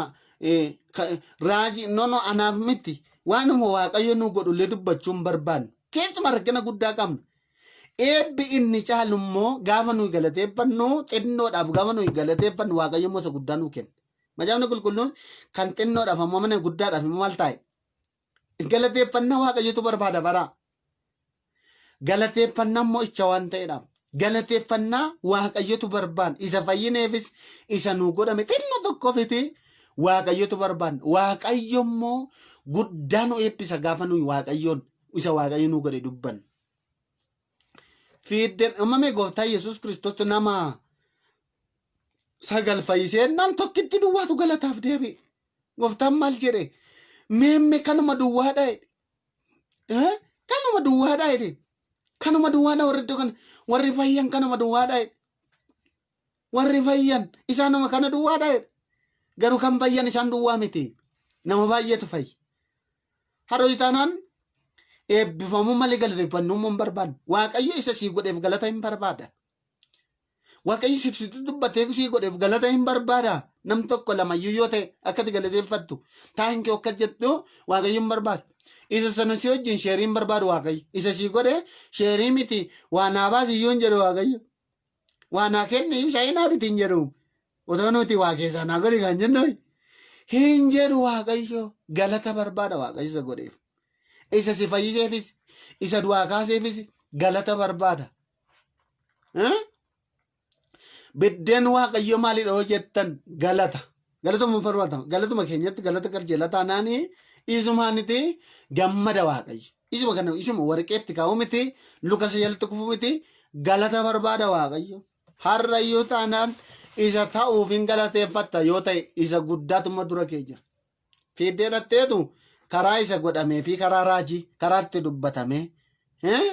raajii no no anaaf miti waanuma Waaqayyo nuu godhullee dubbachuu hin barbaannu. Keessuma rakkina guddaa qabna. Eebbi inni caalu immoo gaafa nuyi galateeffannu xinnoodhaaf gaafa nuyi galateeffannu Waaqayyo immoo isa guddaa nuu kenna. Macaafni qulqulluun kan xinnoodhaaf ammoo mana guddaadhaaf immoo maal taa'e? Galateeffannaa Waaqayyotu barbaada baraa. Galateeffannaan mo'icha waan ta'eedhaaf. Galateeffannaa Waaqayyotu barbaada. Isa fayyineefis isa nuu godhame xinno tokkoofiti Waaqayyotu barbaanna. Waaqayyo immoo guddaa nu eebbisa gaafa nuyi Waaqayyoon isa Waaqayyo nu godhe dubbannu. Fiiddeen uumame gooftaa Yesuus Kiristoos nama sagal fayyisee naan tokkitti duwwaatu galataaf deebi'e. Gooftaan maal jedhe? Meemme kanuma duwwaadha jedhe. Eh? Kanuma duwwaadha jedhe. Kanuma duwwaadha warri iddoo kana warri fayyan kanuma duwwaadha jedhe. Warri fayyan isaanuma kana duwwaadha jedhe. Garuu kan fayyan isaan duwwaa miti. Nama baay'eetu fayya. Har'a taanaan eebbifamuu malee galateeffannuu immoo hin barbaannu. Waaqayyo isa sii godheef galata hin barbaada. Waaqayyo siif sitti dubbatee sii godheef galata hin barbaada. Nam tokko lamayyuu yoo ta'e akka ati galateeffattu thank you akka jettu Waaqayyo hin barbaadu. Isa sana si wajjin share hin barbaadu Waaqayyo. Isa sii godhe share miti waa naa baasi iyyuu hin jedhu Waaqayyo. Waa naa kenni iyyuu shaayii naa biti hin jedhu. Otoo nuti waa keessaa naa godhi kan jennu hin jedhu Waaqayyo. Galata barbaada Waaqayyo isa godheef. Isa si fayyiseefis isa du'aa kaaseefis galata barbaada. Eh? Biddeen Waaqayyo maalidha yoo jettan galata. Galatuma barbaada. Galatuma keenyatti galata qajeelaa taanaan isumaaniti gammada Waaqayyo. Isuma kana isuma warqeetti kaa'u miti luka isa jalatti kufu miti galata barbaada Waaqayyo. Har'a yoo taanaan isa ta'uuf hin galateeffatta yoo ta'e isa guddaatuma dura kee jira. Fiiddee dhatteetu karaa isa godhamee fi karaa raajii karaa itti dubbatamee eh,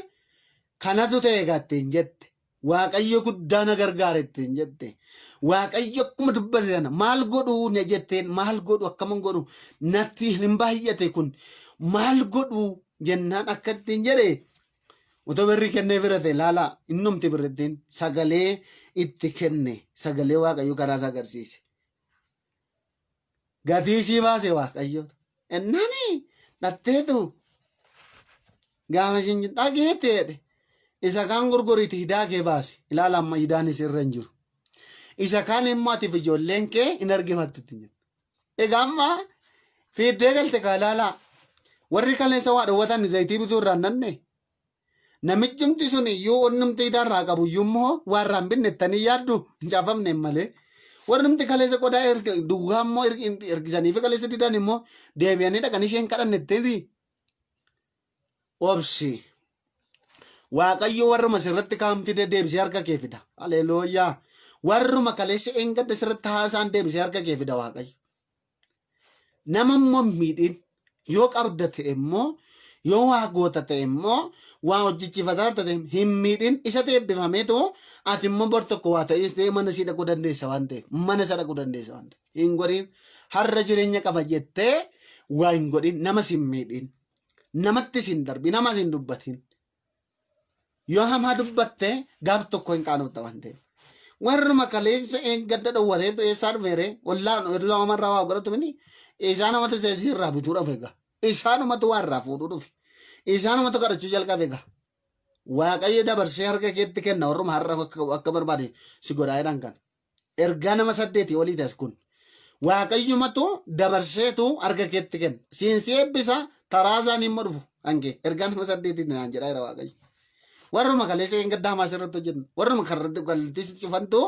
kanatu ta'e egaa ittiin jette. Waaqayyo guddaa na gargaare ittiin jette. Waaqayyo akkuma dubbate sana maal godhu na jetteen maal godhu akkaman godhu natti hin baay'ate kun maal godhu jennaan akka ittiin jedhe otoo birri kennee bira ta'e laalaa innumti birrittiin sagalee itti kenne sagalee Waaqayyo karaa isaa agarsiise. Gatii ishii baase Waaqayyo. Ennani dhatteetu gaafa ishiin dhageette jedhe. Isa kaan gurguriiti hidaa kee baasi. Ilaala amma hidaanis irra hin jiru. Isa kaan immoo atiif ijoolleen kee hin argifattu ittiin jedhe. Egaa amma fiiddee galte kaa ilaalaa. Warri kaleessa waa dhowwatan zayitii bituu irraa hin nanne. Namichumti sun iyyuu onnumti idaa irraa qabu iyyuu immoo waa irraa hin binne ittanii yaaddu hin caafamne malee. Warrumti kaleessa qodaa duwwaa immoo ergisanii fi kaleessa didan immoo deebi'anii dhaqanii isheen kadhanne itti obsi. Waaqayyo warruma sirratti kaan fide deebisee harka kee fida. Haleluuyaa. Warruma kaleessa eengadda sirratti haasaan deebisee harka kee fida Waaqayyo. Nama immoo hin miidhin. Yoo qabda ta'e immoo yoo waa goota ta'e immoo waa hojjechiifataa ta'e hin miidhin isatu eebbifameetu ati immoo bor tokko waa ta'ees ta'e mana sii dhaquu dandeessa waan ta'eef mana isa dhaquu dandeessa waan ta'eef hin godhin har'a jireenya qaba jettee waa hin godhin nama si hin miidhin namatti si hin darbin namas hin dubbatin Yoo hamaa dubbatte gaaf tokko hin qaanofta waan ta'eef. Warruma kaleessa eeggadda dhowwateetu eessaa dhufeere ollaan ollaa omarraa waa godhatu mini isaanumatu zayitii irraa bituu dhufe egaa. Isaanumatu waa irraa fuudhuu dhufe. Isaanumatu kadhachuu jalqabe egaa. Waaqayyo dabarsee harka keetti kenna warruma har'a akka barbaade si godhaa jedhan kana. Ergaa nama saddeetii olii tas kun. Waaqayyumatu dabarseetu harka keetti kenna. Siin si eebbisa taraa isaanii immoo dhufu kan kee. Ergaa nama saddeetii naan jedhaa jira Waaqayyo. Warruma kaleessa hin gaddaa hamaa sirratti hojjetan. Warruma karratti galtii sitti cufantu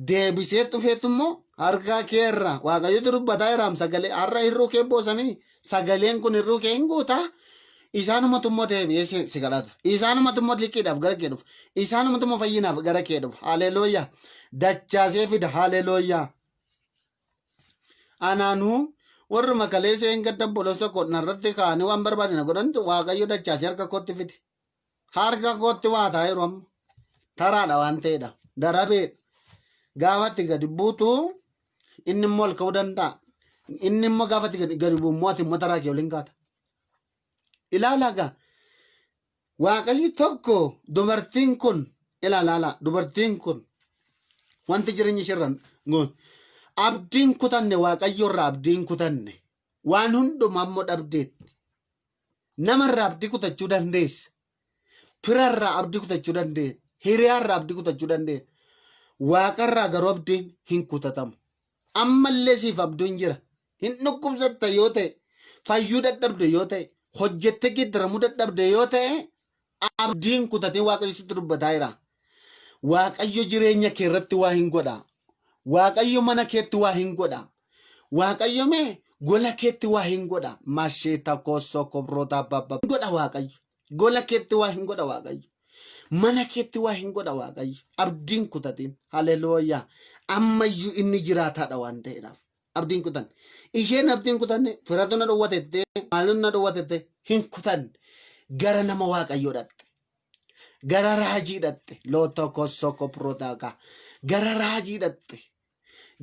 deebisee dhufeetu immoo harka kee irraa Waaqayyotu dubbataa jiraam sagalee har'a hir'uu kee boosamii sagaleen kun hir'uu kee hin guutaa. Isaanumatu immoo deebi'ee si kadhata. Isaanumatu immoo liqiidhaaf gara kee dhufa. Isaanumatu immoo fayyinaaf gara kee dhufa. Haleluuyaa. Dachaasee fida. Haleluuyaa. Anaanuu warruma kaleessa hin gadda obboleessa koo narratti kaa'anii waan barbaade na godhantu Waaqayyo dachaasee harka kootti fide. Harka kootti waa taa'eeru amma. Taraadha waan ta'eedha. Darabeedha. Gaafa itti gadi buutu inni immoo ol ka'uu danda'a. Inni immoo gaafa itti gadi bu'u immoo ati immoo taraa kee waliin kaata. Ilaalaa gaa. Waaqayyo tokko dubartiin kun ilaalaala dubartiin kun wanti jireenya isheerra abdiin kutanne Waaqayyo irraa abdiin kutanne waan hundumaa immoo dhabdeetti. Namarraa abdii kutachuu dandeessa. Firarraa abdii kutachuu dandeessa. Hiriyaarraa abdii kutachuu dandeessa. Waaqarraa garuu abdiin hin kutatamu. Ammallee siif abdiin jira. Hin dhukkubsatta yoo ta'e, fayyuu dadhabde yoo ta'e, hojjettee geeddaramuu dadhabde yoo ta'e, abdiin kutatiin Waaqayyo sitti dubbataa jira. Waaqayyo jireenya kee irratti waa hin godha. Waaqayyo mana keetti waa hin godha. Waaqayyo mee gola keetti waa hin godha. Masheeta koosoo kobroota abbabba. Godha Waaqayyo. Gola keetti waa hin godha Waaqayyo. Mana keetti waa hin godha Waaqayyo. Abdiin kutatin. Haleluuyaa. Ammayyuu inni jiraataadha waan ta'eedhaaf. Abdiin kutan. Isheen abdiin kutanne firatu na dhowwatette maaltu na dhowwatette hin kutanne. Gara nama Waaqayyoo dhaqxe. Gara raajii dhaqxe. Lootoo koosoo kobroota Gara raajii dhaqxe.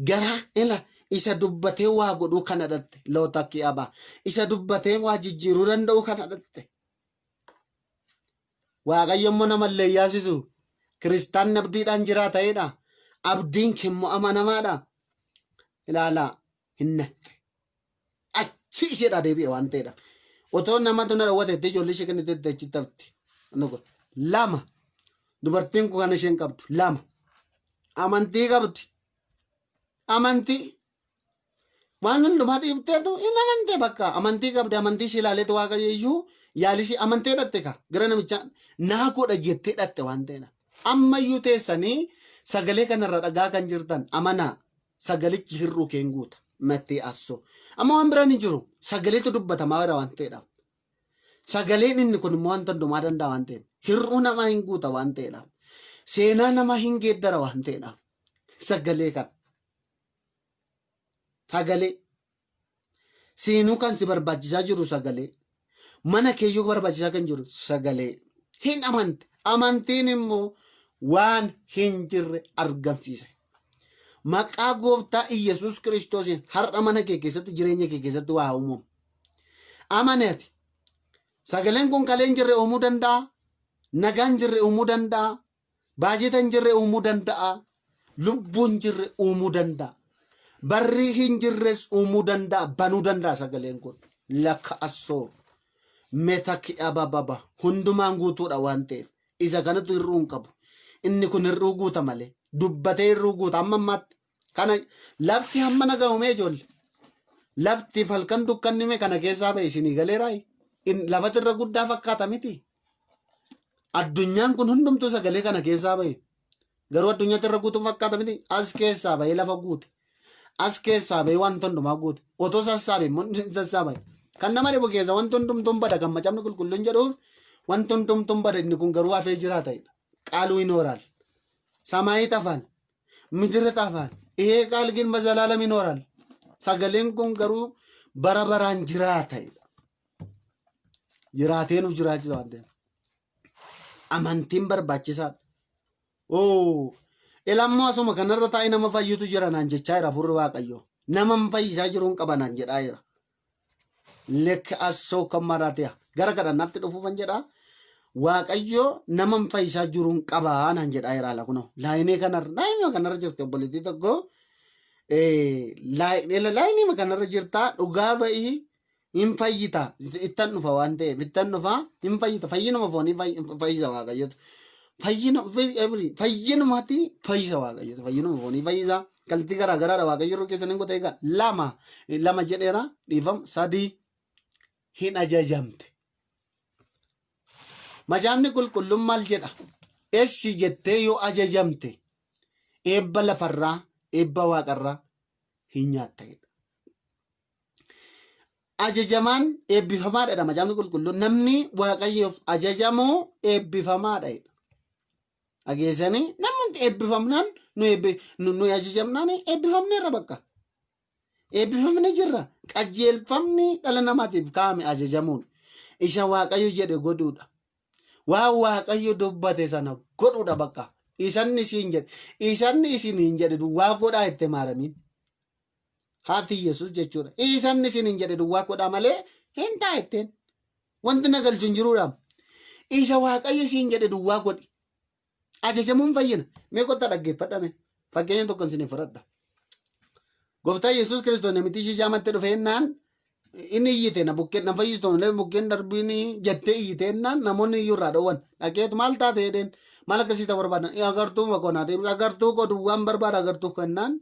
Gara ila isa dubbatee waa godhuu kana dhatte loota ki'aba isa dubbatee waa jijjiiruu danda'u kana dhatte. Waaqayyo immoo nama illee yaasisu kiristaanni abdiidhaan jiraata'edha. Abdiin kemmoo amanamaadha. Ilaalaa hin natte. Achi isheedhaa deebi'e waan ta'eedha. Otoo namatu na dhowwate itti ijoollee ishee kennite itti achitti hafti. Lama dubartiin kun kan isheen qabdu lama amantii qabdi. Amantii waan hundumaa dhiifteetu hin amantee bakka amantii qabdi amantii ishee ilaaleetu waaqayyo iyyuu yaalii ishee amantee dhatte ka gara namichaa naa godha jettee dhatte waan ta'eedha. Ammayyuu teessanii sagalee kanarra dhagaa kan jirtan amanaa sagalichi hir'uu keen guuta mattee assoo. Amma waan biraan hin jiru sagaleetu dubbatamaa jira waan ta'eedhaaf. Sagaleen inni kun immoo wanta hundumaa danda'a waan ta'eef hir'uu namaa hin guuta waan ta'eedhaaf. Seenaa namaa hin geeddara waan ta'eedhaaf. Sagalee kana. Sagalee. Seenuu kan si barbaachisaa jiru sagalee. Mana keeyyuu barbaachisaa kan jiru sagalee. Hin amante. Amantiin immoo waan hin jirre argamsiisa. Maqaa gooftaa Iyyasuus Kiristoosiin har'a mana kee keessatti jireenya kee keessatti waa uumamu. Amane ati. Sagaleen kun kalee hin jirre uumuu danda'a. Nagaan jirre uumuu danda'a. Baajeta hin jirre uumuu danda'a. Lubbuu hin jirre uumuu danda'a. Barrii hin jirres uumuu danda'a. Banuu danda'a sagaleen kun. Lakka assoo. Meta ki'abababa. Hundumaan guutuudha waan ta'eef. Isa kanatu hir'uu hin qabu. Inni kun hir'uu guuta malee. Dubbatee hir'uu guuta amma ammaatti. Kana lafti hamma nagahumee ijoollee. Lafti halkan dukkanni mee kana keessaa ba'e isinii galeeraayi. Lafati irra guddaa fakkaata miti. Addunyaan kun hundumtuu sagalee kana keessaa ba'e. Garuu addunyaatti irra guutuu fakkaata miti. As keessaa ba'ee lafa guute. As keessaa ba'ee wanta hundumaa guute. Otoo sassaabe immoo hin sassaabe. Kan nama dhibu keessa wanti hundumtuun bada kan macaafni qulqulluun jedhuuf wanti hundumtuun bada inni kun garuu hafee jiraata. Qaaluu hin ooraal. Samaayii xafaan. ምድር ይጠፋል። ይሄ ቃል ግን በዘላለም ይኖራል። Sagaleen kun garuu bara baraan jiraata. Jiraatee nu jiraachisa waan ta'eef. Amantiin barbaachisaadha. Oo, ilammoo asuma kanarra taa'ee nama fayyutu jira naan jechaa jira hafuurri Waaqayyoo. Nama hin fayyisaa jiruun qaba naan jedhaa jira. Lekk assoo kan maraatiya. Gara kadhannaatti dhufuufan jedhaa. Waaqayyo nama hin fayyisaa jiruun qabaa naan jedhaa jira ala kunoo. Laayinii kanarra laayinii kanarra jirti obboleettii tokko. Laayinii kanarra jirtaa dhugaa ba'ii hin fayyita ittan dhufa waan ta'eef ittan dhufa hin fayyita fayyinuma foonii fayyisa waaqayyotu. Fayyina fayyinumatti fayyisa waaqayyotu fayyinuma foonii fayyisa kallattii garaa garaadha waaqayyo yeroo keessan hin godhe egaa lama lama jedheera dhiifam sadii hin ajajamte. Macaafni qulqulluun maal jedha? Essi jettee yoo ajajamte eebba lafarraa eebba waaqarraa hin nyaatta jedha. Ajajamaan eebbifamaadha jedha macaafni qulqulluun. Namni waaqayyoof ajajamu eebbifamaadha jedha. Dhageessanii namni eebbifamnaan nu eebbi nu nu ajajamnaan eebbifamneerra bakka. Eebbifamne jirra. Qajeelfamni dhala namaatiif kaa'ame ajajamuun isa waaqayyo jedhe godhuudha. Waan waaqayyo dubbate sana godhuudha bakka. Isanni isiin jedhe isanni isiniin jedhe duwwaa godhaa itti maaramiin. Haati Yesuus jechuudha. Isanni isiniin jedhe duwwaa godhaa malee hin ta'a ittiin. Wanti na galchu hin jiruudha. Isa waaqayyo isiin jedhe duwwaa godhi. Ajajamuun fayyina. Mee kottaa dhaggeeffadhame. Fakkeenya tokko isiniif fudhadha. Gooftaa Yesuus Kiristoos namitti ishee jaamatti dhufe jennaan inni iyyite na bukkeen na fayyistu malee bukkeen darbiin jettee iyyite jennaan namoonni iyyuu irraa dhowwan. Dhaqeetu maal taate jedheen maal akkasii ta'uu barbaadan agartuu koo naa deebi agartuu koo duwwaan barbaada agartuu kennaan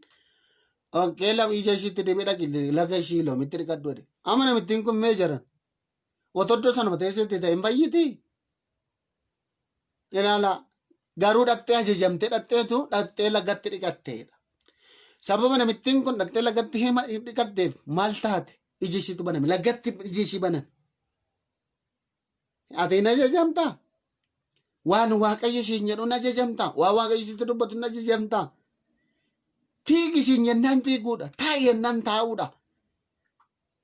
okkee lafa ija ishiitti deebi'ee dhaqi laga ishii loomitti dhiqadhu jedhe. Amma namittiin kun mee jedhan otoo iddoo sanuma teesseetti ta'e hin fayyiti. Ilaala garuu dhaqxee ajajamtee dhaqxeetu dhaqxee lagatti dhiqatteedha. Sababa namittiin kun dhaqxee lagatti hima dhiqatteef maal taate? Iji ishiitu baname. Lagatti iji ishii baname. Ati hin ajajamtaa? Waan Waaqayyo siin jedhu hin ajajamtaa? Waan Waaqayyo sitti dubbatu hin ajajamtaa? Fiigi siin jennaan fiiguudha. Taa'i jennaan taa'uudha.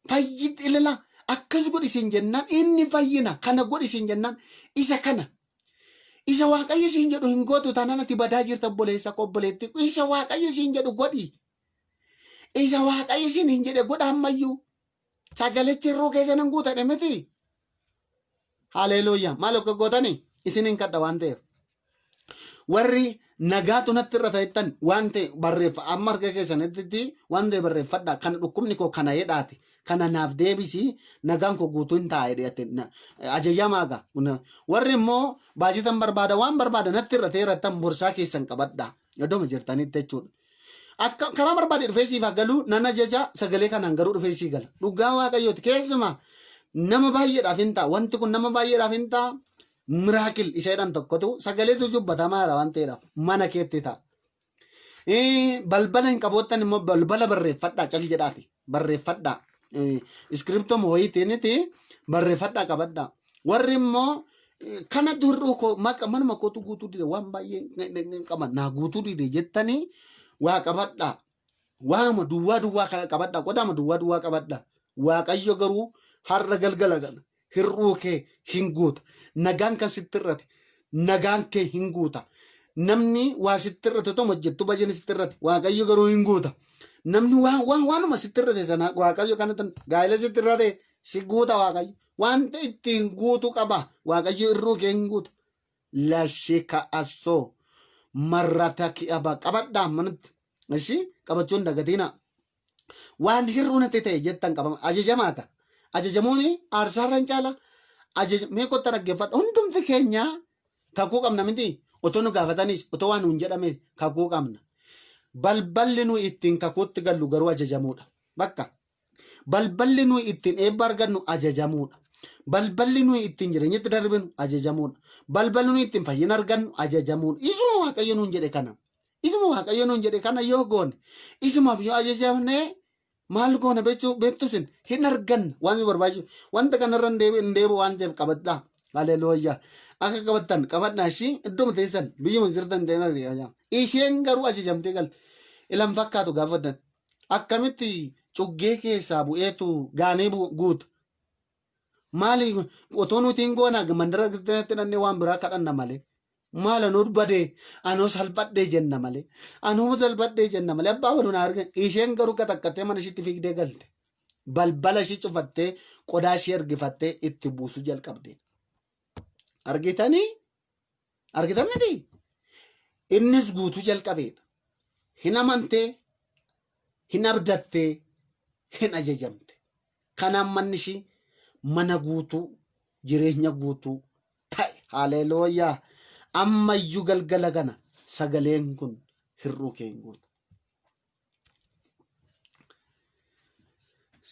Fayyi ilala akkas godhi siin jennaan inni fayyina kana godhi siin jennaan isa kana. Isa Waaqayyo siin jedhu hin gootu taanaan ati badaa jirta obboleessa koo obboleettii koo. Isa Waaqayyo siin jedhu godhi. Isa Waaqayyo siin hin jedhe godha ammayyuu. Sagalichi irruu keessa nan guuta jedhe miti. Haleluuyaa. Maal akka gootani isiniin kadha waan ta'eef. Warri nagaatu natti irra ta'ettan waan ta'e barreeffa amma harka keessanitti waan ta'e barreeffadha. Kana dhukkubni koo kana jedhaati. Kana naaf deebisi nagaan koo guutuu hin ta'a jedhee ati ajajamaa gaa. Warri immoo baajetan barbaada waan barbaada natti irra ta'e irrattan borsaa keessan qabadha. Iddoo jirtanitti jechuudha. Akka karaa barbaade dhufee siif haa galu nan ajaja sagalee kanaan garuu dhufee sii gala. Dhugaa waaqayyooti keessumaa nama baay'eedhaaf hin ta'a. Wanti kun nama baay'eedhaaf hin ta'a. Miraakil isa jedhan tokkotu sagaleetu dubbatamaa waan ta'eedhaaf mana keetti ta'a. Balbala hin qaboottan immoo balbala barreeffadhaa cal jedhaati barreeffadhaa. Iskiriptoo wayiitiiniti barreeffadhaa qabadhaa. Warri immoo kana dur'uu koo maqa manuma kootu guutuu dide waan baay'ee qaba naa guutuu dide jettanii waa qabadhaa. Waanuma duwwaa duwwaa kana qabadhaa qodaama duwwaa duwwaa qabadhaa. Waaqayyo garuu har'a galgala kana hir'uu kee hin guuta. Nagaan kan sitti irrate nagaan kee hin guuta. Namni waa sitti irrate otoo hojjettu bajeen sitti irrate Waaqayyo garuu hin guuta. Namni waan waan waanuma sitti irrate sana Waaqayyo kanatti gaa'ela sitti irrate si guuta Waaqayyo. Wanta ittiin guutu qaba. Waaqayyo irruu kee hin guuta. Lashika assoo marrata ki'aba qabadhaa manatti. Ishii qabachuu hin dagatiinaa. Waan hir'uu natti ta'e jettan qabama. Ajajamaa ka. Ajajamuun aarsaarra hin caala. Ajaja mee kotta dhaggeeffadha. Hundumti keenya kakuu qabna miti. Otoo nu gaafatanis otoo waan nuun jedhame kakuu qabna. Balballi nu ittiin kakuutti gallu garuu ajajamuudha. Bakka. Balballi nuyi ittiin eebba argannu ajajamuudha. Balballi nuyi ittiin jireenyatti darbinu ajajamuudha. Balballi nuyi ittiin fayyina argannu ajajamuudha. Isuma Waaqayyo nuun jedhe kana. Isuma Waaqayyo nuun jedhe kana yoo goone, isumaaf yoo ajajamne maal goona beektu beektu isin hin arganna waan nu barbaachisu. Wanta kanarra hin deebi'u hin deebi'u waan ta'eef qabadhaa. Haleluuyaa. Akka qabattan qabadhaa ishii iddoo teessan biyyuma jirtan ta'e isheen garuu ajajamtee galte. Ilan fakkaatu gaafatan. Akkamitti cuggee keessaa bu'eetu gaanii guuta. Maali otoo nuti hin goona mandara keessatti dhannee waan biraa kadhanna malee. Maal anuu badee anuu salphadhee jenna malee. Anuu salphadhee jenna malee abbaa waluu na argan. Isheen garuu qaxaqqattee mana ishiitti fiigdee galte. Balbala ishii cufattee qodaa ishii ergifattee itti buusuu jalqabde. Argitanii? Argitan miti? Innis guutuu jalqabeedha. Hin amantee, hin abdattee, hin ajajamte. Kanaan manni ishii mana guutuu, jireenya guutuu ta'e. Haleluuyaa! Ammayyuu galgala kana sagaleen kun hir'uu kee hin guutu.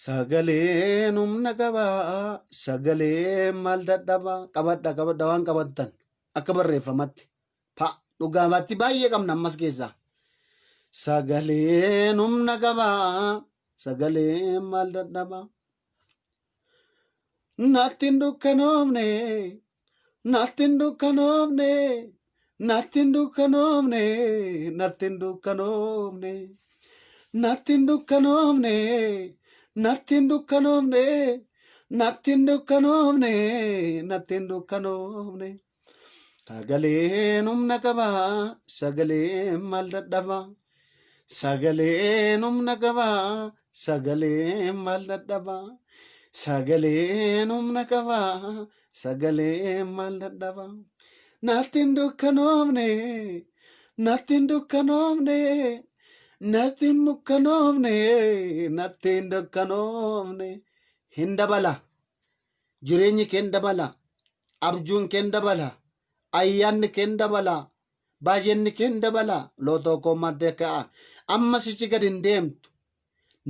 Sagaleen humna qaba, sagaleen maal dadhaba, qabadha qabadha waan qabattan akka barreeffamatti. Pa dhugaamatti baay'ee qabna ammas keessaa. Sagaleen humna qaba, sagaleen maal dadhaba. Natti hin dukkanoofne, natti hin dukkanoofne, natti hin dukkanoofne, natti hin dukkanoofne, natti hin dukkanoofne, natti hin dukkanoofne, natti hin dukkanoofne, natti hin dukkanoofne. Sagaleen humna qaba, sagaleen maal dadhaba? Sagaleen humna qaba, sagaleen maal dadhaba? Sagaleen humna qaba, sagaleen maal dadhaba? Natti hin dukkanoofne, natti hin dukkanoofne, natti hin dukkanoofne, natti hin dukkanoofne. Hin dabala. Jireenyi kee hin dabala. Abjuun kee hin dabala. Ayyaanni kee hin dabala. Baay'inni kee hin dabala. Lootoo koo maddee ka'a. Amma sichi gad hin deemtu.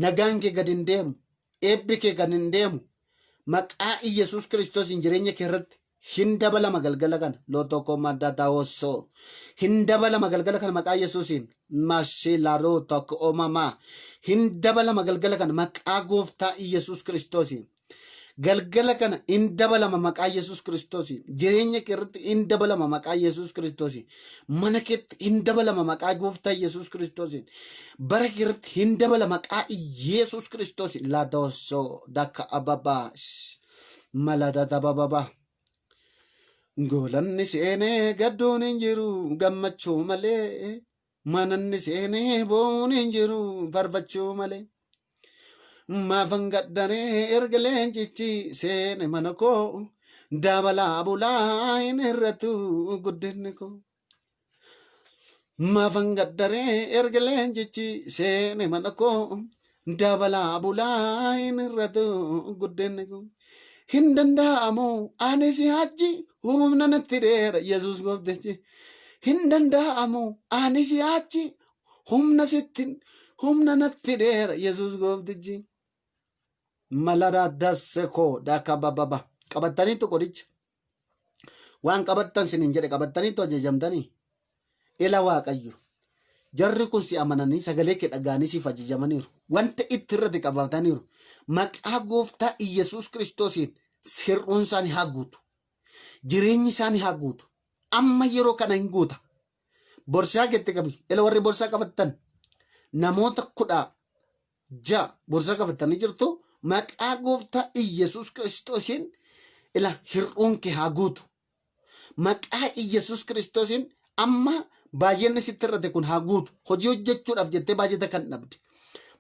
Nagaan kee gad hin deemu. Eebbi kee gad hin deemu. Maqaa Iyyasuus Kiristoosiin jireenya kee irratti Hin dabalama galgala kana. Lotoko madadawoso. Hin dabalama galgala kana maqaa Yesuusiin. Masilaroo tokko omamaa. Hin dabalama galgala kana maqaa gooftaa Yesuus Kiristoosiin. Galgala kana hin dabalama maqaa Yesuus Kiristoosiin. Jireenya kee irratti hin dabalama maqaa Yesuus Kiristoosiin. Mana keetti hin dabalama maqaa gooftaa Yesuus Kiristoosiin. Bara kee irratti hin dabala maqaa Yesuus Kiristoosiin. Ladosoo daka ababaa. Maladadabababa. Goolanni seenee gadduun hin jiru gammachuu malee. Mananni seenee boo'uun hin jiru farfachuu malee. Maafan gaddaree erga leencichi seene mana koo dabalaa bulaa hin irratu guddinni koo. Maafan gaddaree erga leencichi seene mana koo dabalaa bulaa hin irratu guddinni koo. Hin danda'amu ani si achi humna natti dheera Yesuus gooftichi. Hin danda'amu ani si achi humna sittin humna natti dheera Yesuus gooftichi. Malaraa dasse koo daka bababa qabattaniittu qoricha. Waan qabattan sinin jedhe qabattaniittu ajajamtanii. Ila Waaqayyo. Jarri kun si amananii sagalee kee dhaga'anii siif ajajamaniiru. Wanta itti irratti qabataniiru. Maqaa gooftaa Iyyasuus Kiristoosiin sirruun isaanii haa guutu. Jireenyi isaanii haa guutu. Amma yeroo kana hin guuta. Borsaa keetti qabi. Ila warri borsaa qabattan namoota 16 borsaa qabattanii jirtu maqaa gooftaa Iyyasuus Kiristoosiin ila hir'uun kee haa guutu. Maqaa Iyyasuus Kiristoosiin amma baay'inni sitti irrate kun haa guutu. Hojii hojjechuudhaaf jettee baajata kan dhabde.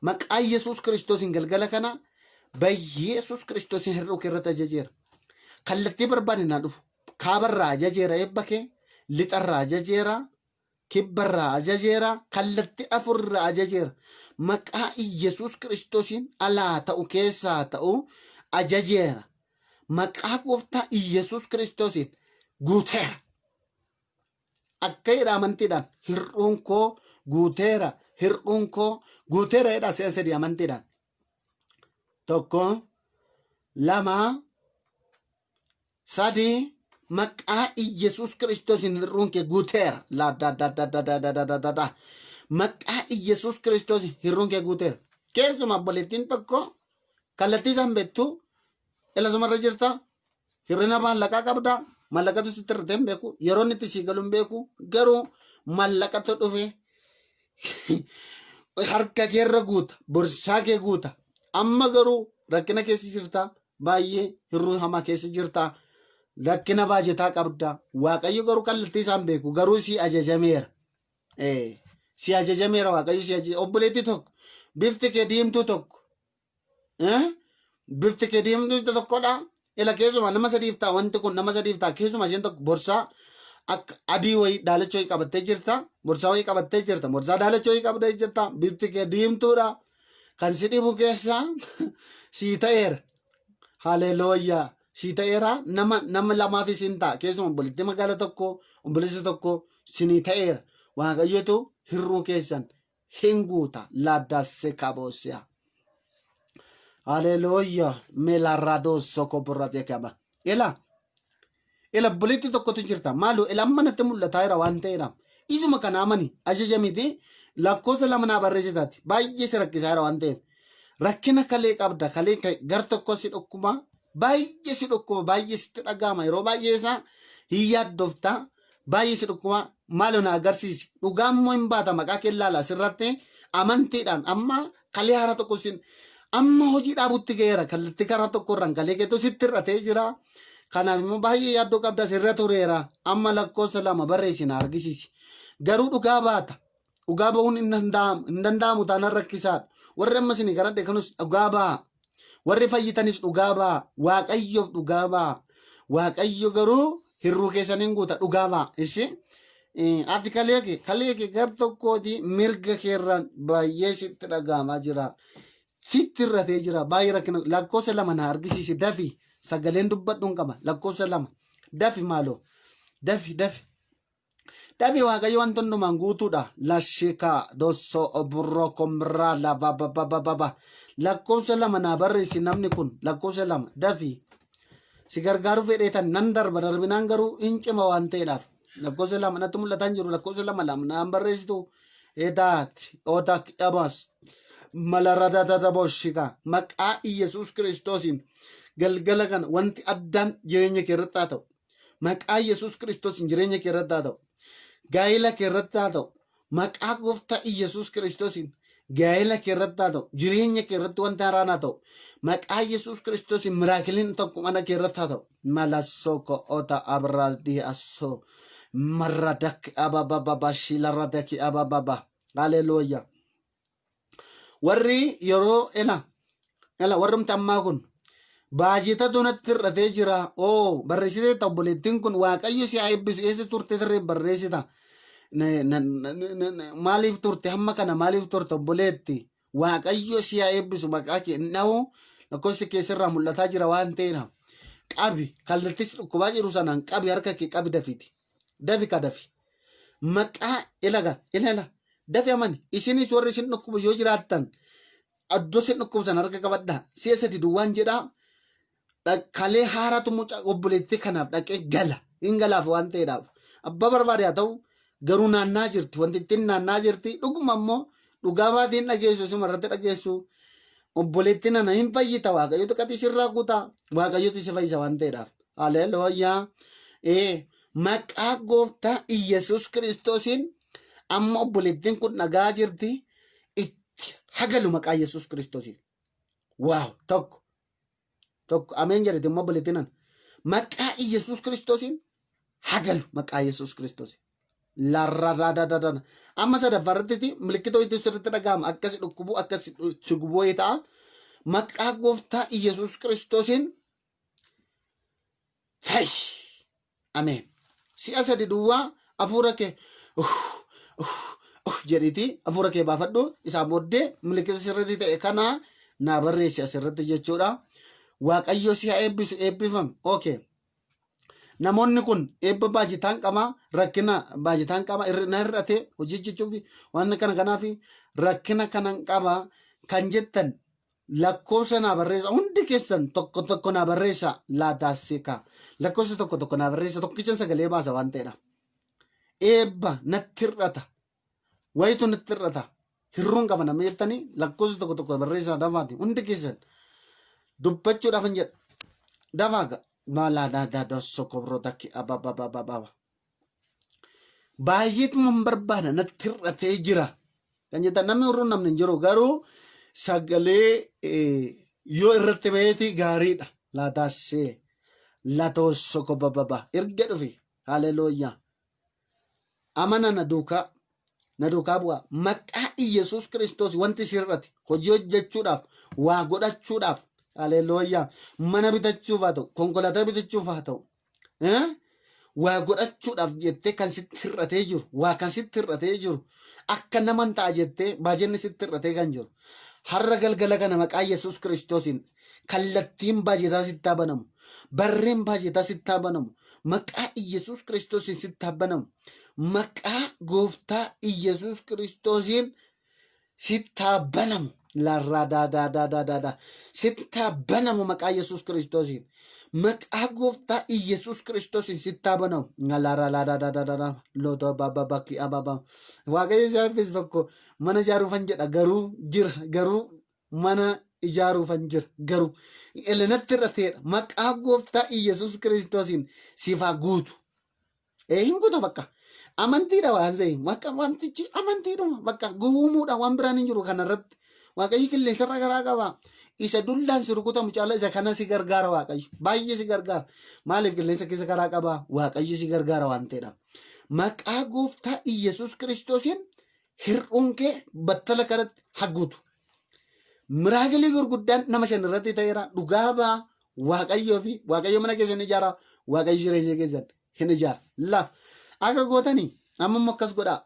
Maqaa Iyyasuus Kiristoosiin galgala kana Bayyeesuus Kiristoosiin hir'uu kee irratti ajajeera. Kallattii barbaade naa dhufu. Kaabarraa ajajeera eebba kee, lixarraa ajajeera, kibbarraa ajajeera, kallattii afurraa ajajeera. Maqaa Iyyasuus Kiristoosiin alaa ta'u keessaa ta'u ajajeera. Maqaa gooftaa Iyyasuus Kiristoosiin guuteera. Akka jedha amantiidhaan hir'uun koo guuteera, hir'uun koo guuteera jedha si'a sadii amantiidhaan. Tokko, lama, sadii maqaa Iyyasuus Kiristoosiin hir'uun kee guuteera. La da da da da da da da da da da. Maqaa Iyyasuus Kiristoosiin hir'uun kee guuteera. Keessumaa obboleettiin tokko kallattii isaan beektu ilasumarra jirta. Hir'ina maallaqaa qabda. Maallaqatu sitti irratti hin beeku. Yeroo inni itti sii galu hin beeku. Garuu maallaqatu dhufe harka keerra guuta. Borsaa kee guuta. Amma garuu rakkina keessa jirta. Baay'ee hir'uu hamaa keessa jirta. Rakkina baajetaa qabda. Waaqayyo garuu kallattii isaan beeku. Garuu sii ajajameera. Si ajajameera Waaqayyo si ajaja. Obboleettii tokko bifti kee diimtuu tokko Bifti kee diimtuu tokkodha. Ila keessumaa nama sadiif ta'a wanti kun nama sadiif ta'a keessumaa isheen tokko borsaa akka adii wayii daalacha wayii qabattee jirta. Borsaa wayii qabattee jirta. Borsaa daalacha wayii qabattee jirta. Bifti kee diimtuudha. Kan si dhibu keessaa sii ta'eera. Haleelooyyaa. Sii ta'eera. Nama nama lamaafis hin ta'a. Keessumaa obboleettii magaala tokko obboleessa tokko sinii ta'eera. Waaqayyotu hir'uu keessan hin guuta laaddasse kaboosiya. Haleluuyaa meelaarraadoo soko burratee qaba. Ila ila obboleetti tokkotu jirta maaloo ila amma natti mul'ataa jira waan ta'eedha. Isuma kana amani ajaja miti lakkoofsa lama naa barreessitaati baay'ee si rakkisaa jira waan ta'eef. Rakkina kalee qabda kalee gar tokko si dhukkuba baay'ee si dhukkuba baay'ee sitti dhaga'ama yeroo baay'ee isaa hin yaaddofta baay'ee si dhukkuba maaloo na agarsiisi dhugaa immoo hin baata maqaa kee ilaala asirratti amantiidhaan amma kalee haaraa tokko sin amma hojii dhaabutti ga'eera kallattii karaa tokko irraan kalee keetu sitti hir'atee jira kanaaf immoo baay'ee yaaddoo qabda sirra tureera amma lakkoofsa lama barreessi na argisiisi garuu dhugaa baata dhugaa ba'uun hin danda'amu hin danda'amu taanaan rakkisaadha warri amma isin kadhadhe kanus dhugaa ba'a Warri fayyitanis dhugaa ba'a. Waaqayyoof dhugaa ba'a. Waaqayyo garuu hirruu keessan hin guuta dhugaa ba'a. Ishi ati kalee kee kalee kee gar tokkooti mirga keerraan baay'ee sitti dhaga'amaa jira. Sitti irratee jira. Baay'ee rakkina lakkoofsa lama na argisiisi dafi sagaleen dubbadhu hin qaba lakkoofsa lama dafi maaloo dafi dafi. Dafi Waaqayyo wanta hundumaan guutuudha. Lashika dosso oburro komraa la ba ba ba ba ba ba. Lakkoofsa lama naa barreessi namni kun lakkoofsa lama dafi. Si gargaaruu fedheetan nan darba darbinaan garuu hin cima waan ta'eedhaaf. Lakkoofsa 2 natti mul'ataa hin jiru lakkoofsa 2 2 naan barreessitu. Edaat odak dhabaas malaradadadaboshika maqaa Iyyasuus Kiristoosiin galgala kana wanti addaan jireenya kee irratti haa ta'u. Maqaa Iyyasuus Kiristoosiin jireenya kee irratti haa ta'u. Gaa'ela kee irratti haa ta'u. Maqaa gooftaa Iyyasuus Kiristoosiin gaa'ela kee irratti haa ta'u, jireenya kee irratti wanta haaraan haa ta'u. Maqaa Iyyasuus Kiristoosiin miraakiliin tokko mana kee irratti haa ta'u. Malassoko ota abraadii assoo marradak abababa shilaradaki abababa. Haleluuyaa. Warri yeroo ela ela warrumti ammaa kun baajitatu natti hir'atee jira. Oo barreessiteetta obboleettiin kun waaqayyo si haa eebbisu eessa turte tarree barreessita. Maaliif turte hamma kana maaliif turte obboleetti waaqayyo si haa eebbisu maqaa kee hin dha'u lakkoofsi kee sirraa mul'ataa jira waan ta'eef qabi kallattis dhukkubaa jiru sanaan qabi harka kee qabi dafiiti dafi ka dafi. Maqaa ilaga ilala dafi amani isinis warri isin dhukkubu yoo jiraattan iddoo isin dhukkubu sana harka qabadhaa si'a sadi duwwaan jedhaa kalee haaratu mucaa obboleettii kanaaf dhaqee gala hin galaaf waan ta'eedhaaf abbaa barbaade haa ta'u garuu naannaa jirti wanti ittiin naannaa jirti dhuguma immoo dhugaa baatiin dhageessu isuma irratti dhageessu obboleettiin ana hin fayyita waaqayyotu qaxii sirraa kutaa waaqayyotu si fayyisa waan ta'eedhaaf haleluuyaa ee Maqaa gooftaa Iyyasuus Kiristoosiin amma obboleettiin kun dhagaa jirti itti hagalu maqaa Iyyasuus Kiristoosiin. Waaw tokko tokko ameen jedhete immoo obboleettiin ana. Maqaa Iyyasuus Kiristoosiin hagalu maqaa Iyyasuus Kiristoosiin. Larrarraadadadana. Amma sadaffaa irratti milikkita wayiitu sirriitti dhaga'ama. Akkasi dhukkubuu akkasi si gubuu wayii ta'a. Maqaa gooftaa Iyyasuus Kiristoosiin Fayyi. Ameen. Si'a sadi duwwaa hafuura kee uff uff uff jedhiitii hafuura kee baafadhu. Isaa booddee milikita sirriitti ta'e kana naa barreessi asirratti jechuudha. Waaqayyo si haa eebbisu eebbifami. Okay. Namoonni kun eebba baajetaan qaba, rakkina baajetaan qaba, na hir'ate hojii hojjechuuf waan kana kanaaf rakkina kanan qaba kan jettan Lakkoofsa naa barreessa hundi keessan tokko tokko naa barreessa laataassika lakkoofsa tokko tokko naa barreessa tokkichan sagalee baasa waan ta'eedhaaf. Eebba natti hir'ata wayitu natti hir'ata hirruun qaba nama jettanii lakkoofsa tokko tokko barreessaa dafaati hundi keessan dubbachuudhaaf hin jedha dafaa ga maalaa dosso kobrotakki abababababa Baay'eetuman barbaada natti hir'atee jira. Kan jettan namni hurruun namni hin jiru garuu sagalee yoo irratti ba'eeti gaariidha. Laataassee latoossoko bababa erga dhufe haleluuyaa. Amana na duukaa na duukaa bu'aa maqaa Iyyasuus Kiristoos wanti si hir'ate hojii hojjechuudhaaf waa godhachuudhaaf haleluuyaa mana bitachuuf haa ta'u konkolaataa bitachuuf haa ta'u eh? waa godhachuudhaaf jettee kan sitti hir'atee jiru waa kan sitti hir'atee jiru akka naman ta'a jettee baajenni sitti hir'atee kan jiru har'a galgala kana maqaa Yesuus Kiristoosiin kallattiin baajetaa sitti haa banamu barreen baajetaa sitti haa banamu maqaa Iyyasuus Kiristoosiin sitti haa banamu maqaa gooftaa Iyyasuus Kiristoosiin sitti haa banamu larraa daa daa daa daa daa sitti haa banamu maqaa Yesuus Kiristoosiin maqaa gooftaa Iyyasuus Kiristoosiin sitti haa banamu larraa laa daa daa daa daa daa lootoo baba bakki ababa Waaqayyo si eebbisu tokko mana ijaaruufan jedha garuu jira garuu mana ijaaruufan jira garuu elenatti irrateedha maqaa gooftaa Iyyasuus Kiristoosiin siif haa guutu. Ee hin guuta bakka. Amantiidha waan ta'e bakka wantichi amantiidhuma bakka guumuudha waan biraan hin jiru kanarratti. Waaqayyo qilleensarra garaa qaba. Isa dullaan si rukutamu caala isa kana si gargaara Waaqayyo. Baay'ee si gargaara. Maaliif qilleensa keessa karaa qaba? Waaqayyo si gargaara waan ta'eedha. Maqaa gooftaa Iyyasuus Kiristoosiin hir'uun kee battala kanatti haguutu. Miraakilii gurguddaan nama shan irratti ta'eera. Dhugaa ba'a Waaqayyoo fi Waaqayyo mana keessan ijaara. Waaqayyo jireenya keessan hin ijaara. La akka gootanii amma immoo akkas godhaa.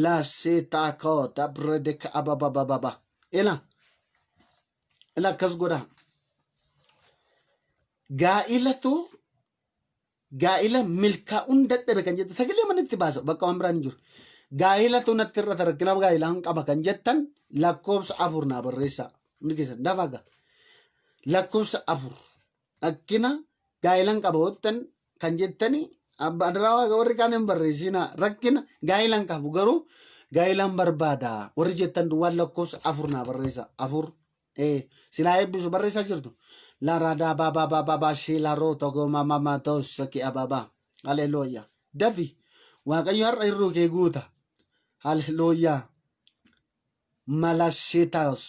La seetaa koo dabredeka ababababa. Ila ila akkas godhaa. Gaa'ilatu Gaa'ila milkaa'uun dadhabe kan jettan sagalee mana itti baasa bakka waan biraan hin jiru. Gaa'ilatu natti irrata rakkina gaa'ilaa hin qaba kan jettan lakkoofsa 4 naa barreessaa. Hundi keessan dafaa gaa. Lakkoofsa 4 rakkina Gaa'ilan qaba jettan kan jettani abbaan waaqa warri kaan hin barreessina rakkina gaa'ilan qabu garuu gaa'ilan barbaada warri jettan duwwaan lakkoofsa 4 naa barreessa 4 silaa eebbisu barreessaa jirtu. Laradaa baba baba bashila roto goma mama tosoki ababa. Haleluuyaa. Dafi Waaqayyo har'a irruu kee guuta. Haleluuyaa. Malashitaos.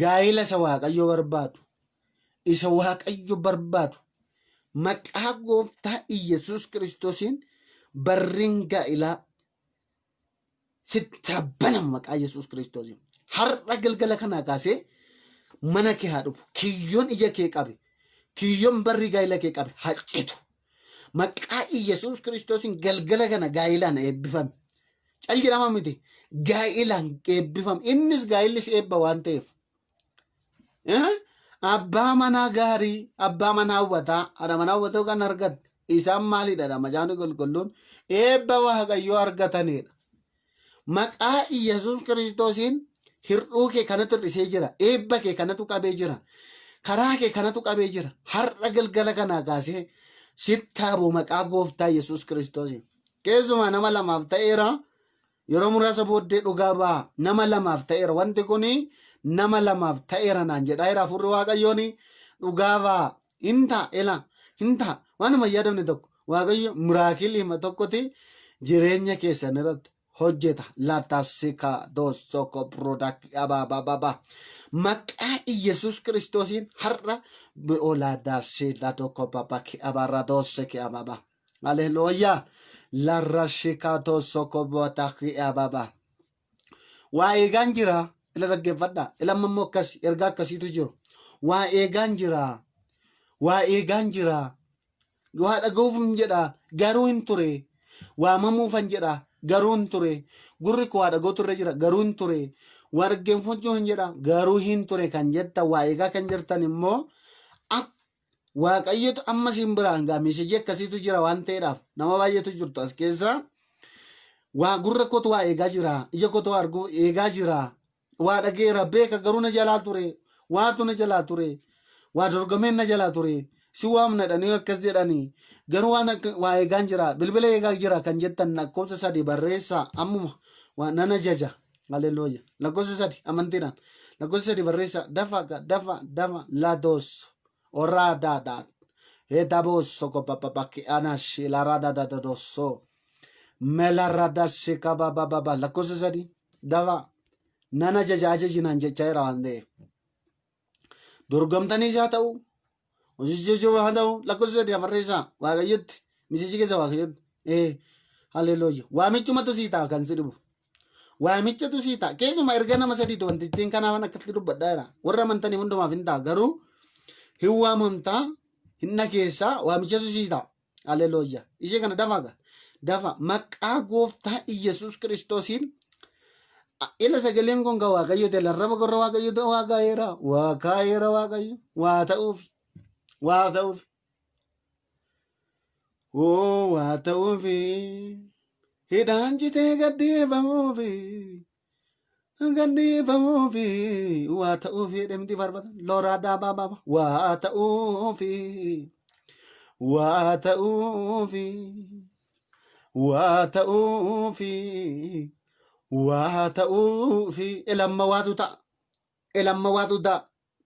Gaa'ila isa Waaqayyo barbaadu. Isa Waaqayyo barbaadu. Maqaa gooftaa Iyyasuus Kiristoosiin barriin gaa'ilaa sitti haa banamu maqaa Yesuus Kiristoosiin. Har'a galgala kanaa kaasee mana kee haa dhufu. Kiyyoon ija kee qabe, kiyyoon barri gaa'ila kee qabe haa citu. Maqaa Yesuus Kiristoosiin galgala kana gaa'ilaan eebbifami. Cal jedhama miti. Gaa'ilaan eebbifami. Innis gaa'illis eebba waan ta'eef. Abbaa manaa gaarii, abbaa manaa hawwataa, haadha manaa hawwatoo kan argatte isaan maalidha macaafni qulqulluun eebba waaqayyoo argatanidha. Maqaa Iyyasuus Kiristoosiin hir'uu kee kanatu hir'isee jira, eebba kee kanatu qabee jira, karaa kee kanatu qabee jira. Har'a galgala kanaa kaasee sitti haa bu'u maqaa gooftaa Yesuus Kiristoosiin. Keessumaa nama lamaaf ta'eera. Yeroo muraasa booddee dhugaa ba'a. Nama lamaaf ta'eera. Wanti kun nama lamaaf ta'eera naan jedhaa jira hafuurri Waaqayyoon dhugaa ba'a. Hin ta'a ela hin ta'a. Waanuma hin yaadamne tokko Waaqayyo miraakilii hima tokkoti jireenya keessan irratti hojjeta. Latasika dosoko brodak abababa. Maqaa Iyyasuus Kiristoosiin har'a olaa darsee latoko babaki abaradoseki ababa. Haleluuyaa. Larrashikaatoo sokobootaki ababa. Waa eegaan jira. Ila dhaggeeffadhaa. Ila amma immoo akkas ergaa akkasiitu jiru. Waa eegaan jira. Waa eegaan jira. Waa dhaga'uuf jedha garuu hin ture. Waamamuufan jedha garuu hin ture. Gurri koo waa dhaga'uutu irra jira garuu hin ture. Waa dhaggeeffachuu hin jedha garuu hin ture kan jettan waa eegaa kan jirtan immoo akka Waaqayyotu amma isin biraan ga'a meesejii akkasiitu jira waan ta'eedhaaf nama baay'eetu jirtu as keessa. Waa gurra kootu waa eegaa jira ija kootu waa arguu eegaa jira waa dhageera beeka garuu na jalaa ture waatu na jalaa ture waa dorgomeen na jalaa ture si waamna jedhanii akkas jedhanii garuu waan akka waa eegaan jira bilbila eegaa jira kan jettan lakkoofsa 3 barreessaa ammuma waa nan ajaja haleluuya lakkoofsa 3 amantiidhaan lakkoofsa 3 barreessaa dafa dafa dafa lados Oradada. Edaboso kopapapaki anashi laradadadadoso. Melaradasi kababababa. Lakkoofsa 3 dafa nan ajaja ajaji naan jechaa jira waan ta'eef. Dorgomtaniis haa ta'u hojii jechuu haa ta'u lakkoofsa 3 barreessaa waaqayyotti misiji keessa waaqayyotti. Ee haleluuya. Waamichumatu sii ta'a kan si dhibu. Waamichatu sii ta'a. Keessumaa erga nama sadiitu wantittiin kanaafan akkasitti dubbadhaa jira. Warra amantanii hundumaaf hin ta'a. Garuu hin waamamtaa hin dhageessaa waamichatu sii ta'a. Haleluuya. Ishee kana dafaa gaa. Dafa maqaa gooftaa Iyyasuus Kiristoosiin ila sagaleen kun kan Waaqayyo ta'e larraba gorra Waaqayyo ta'e waa kaa'eera. Waa kaa'eera Waaqayyo. Waa ta'uufi. Waa ta'uufi. Oo waa ta'uufi hidhaan citee gadhiifamuufi gadhiifamuufi waa ta'uufi jedhamti faarfatan looraa daabaa baaba waa ta'uufi waa ta'uufi waa ta'uufi waa ta'uufi ilamma waatu ta'a ilamma waatu ta'a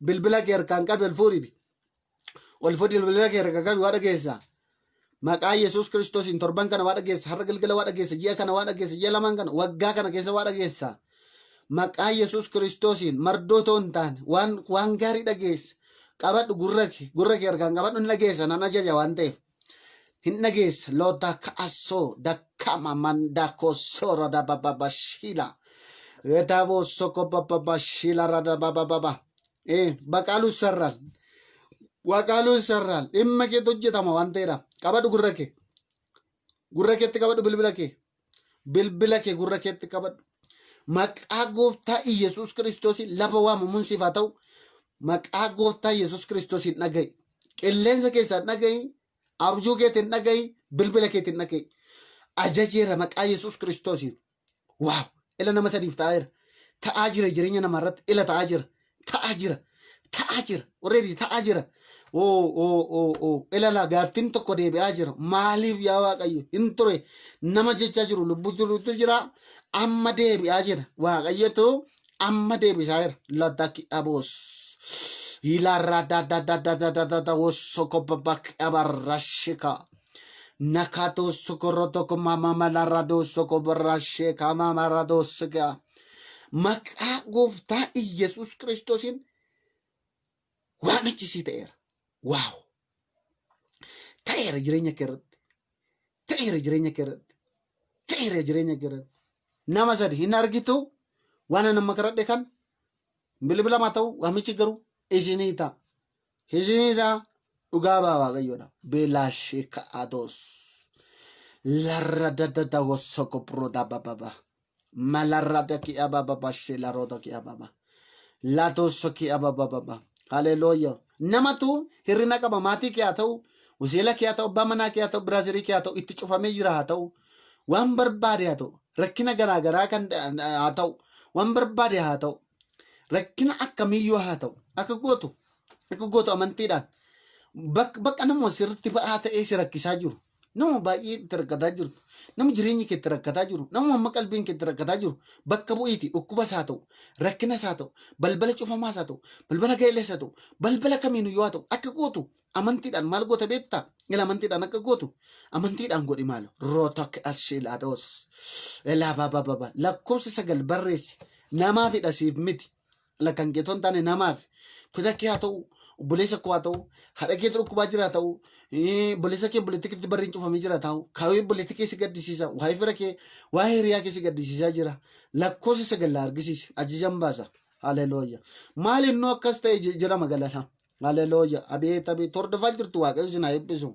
bilbila kee harkaan qabi ol fuudhi ol fuudhi bilbila kee harkaan qabi waa dhageessa maqaa Yesuus Kiristoosiin torban kana waa dhageessa har'a galgala waa dhageessa ji'a kana waa dhageessa ji'a lamaan kana waggaa kana keessa waa dhageessa maqaa Yesuus Kiristoosiin mardoo too hin taane waan waan gaarii dhageessa qabadhu gurra kee harkaan qabadhu hin dhageessa nan ajaja waan ta'eef hin dhageessa loota ka'asoo dakkama mandakosoo radabababashila retabo sokobababashila radabababa baqaaluu sarraal waqaaluu sarraal dhimma keetu hojjetama waan ta'eedhaaf qabadhu gurra kee gurra keetti qabadhu bilbila kee bilbila kee gurra keetti qabadhu maqaa gooftaa Iyyasuus Kiristoosiin lafa waamamuun siif haa ta'u maqaa gooftaa Iyyasuus Kiristoosiin dhaga'i qilleensa keessaan dhaga'i abjuu keetiin dhaga'i bilbila keetiin dhaga'i ajajeera maqaa Yesuus Kiristoosiin waaw ila nama sadiif ta'aa jira ta'aa jira jireenya namaa irratti ila ta'aa jira ta'aa jira ta'aa jira already ta'aa jira Oo oo oo oo ilala gaaffiin tokko deebi'aa jira. Maaliif yaa Waaqayyo hin ture nama jechaa jiru lubbuu jirutu jira amma deebi'aa jira. Waaqayyotu amma deebisaa jira. Lataki aboos. Hilarra da da da da da da da da wosoko babak abarrashika. Nakato sokorotoko mama malarado soko barrashika mama radosika. Maqaa gooftaa Iyyasuus Kiristoosiin Waamichi sii ta'eera. Waaw! Ta'eera jireenya kee irratti. Ta'eera jireenya kee irratti. Ta'eera jireenya kee irratti. Nama sadi hin argitu waan ani amma kadhadhe kan bilbilama ta'u waamichi garuu isinii ta'a. Isinii ta'a dhugaa ba'a waaqayyoodha. Beelaashee ka'aatoos. Larra dadada wosoko broda bababa. Malarrada ki ababa shilaroda ki ababa. Latoso ki ababa baba. Haleluya. Namatu hirrina qaba maatii kee haa ta'u, useela kee haa ta'u, abbaa manaa kee haa ta'u, biraazirii kee haa ta'u, itti cufamee jira haa ta'u, waan barbaade haa ta'u, rakkina garaa garaa kan haa ta'u, waan barbaade haa ta'u, rakkina akkamiyyuu haa ta'u, akka gootu, akka gootu amantiidhaan bakka nama sirriitti ba'aa ta'ee si rakkisaa jiru. Nama baay'ee itti rakkataa jirtu, nama jireenyi kee itti rakkataa jiru, nama amma qalbiin kee itti rakkataa jiru, bakka bu'iiti dhukkubas haa ta'u, rakkinas haa ta'u, balbala cufamaas haa ta'u, balbala gaa'elas haa ta'u, balbala kamiin yoo haa ta'u, akka gootu amantiidhaan maal goota beektaa? Ila amantiidhaan akka gootu amantiidhaan godhi maalo. Rootok ashilados. Elaa baba baba lakkoofsa 9 barreessi. Namaafidha siif miti. La kan keetoo hin taane namaaf fira kee haa ta'u obboleessa koo haa ta'u haadha keetu dhukkubaa jira haa ta'u obboleessa kee obboleettii keetti barriin cufamee jira ta'u kaayoo obboleettii kee si gaddisiisa waa'ee fira kee waa'ee hiriyaa kee si gaddisiisaa jira lakkoofsa 9 la argisiisi ajajan baasa haleluuya maal innoo akkas ta'e jedhama galata haleluuya abeet abeet hordofaa jirtu waaqayyo isin haa eebbisu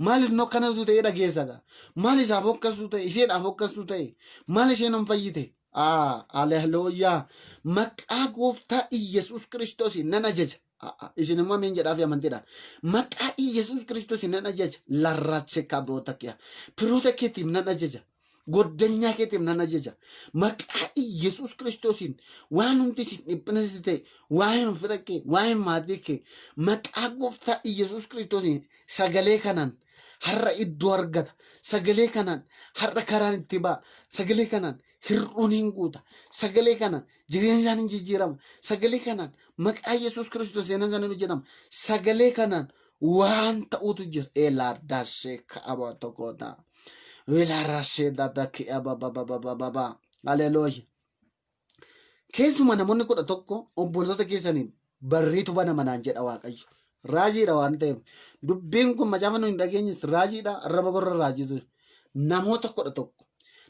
maal innoo akkanatu ta'e dhageessa gaa maal isaaf akkastu ta'e isheedhaaf akkastu ta'e maal isheen hin fayyite Ah, haleluuyaa. Maqaa gooftaa Iyyasuus Kiristoosiin nan ajaja. Ah, ah, Isin immoo amiin jedhaafi amantiidhaan. Maqaa Iyyasuus Kiristoosiin nan ajaja. Larrache kaboota kee. Firoota keetiif nan ajaja. Goddanyaa keetiif nan ajaja. Maqaa Iyyasuus Kiristoosiin waan hundi isin dhiphina sitti ta'e, waa'een fira kee, waa'een maatii kee, maqaa gooftaa Iyyasuus Kiristoosiin sagalee kanaan har'a iddoo argata. Sagalee kanaan har'a karaan itti ba'a. Sagalee kanaan hir'uun hin guuta. Sagalee kanaan jireenyi isaan hin jijjiirama. Sagalee kanaan maqaa Yesuus Kiristoos seenaan isaanii hojjetama. Sagalee kanaan waan ta'utu jira. Eelaa daashee ka'aba tokkota. Eelaa raashee dadaki abababababa. Haleluuya. Keessuma namoonni 11 obboloota keessaniif barriitu banama naan jedha Waaqayyo. Raajiidha waan ta'eef. Dubbiin kun macaafa nu hin dhageenyes raajiidha arraba gorra raajiitu. Namoota 11.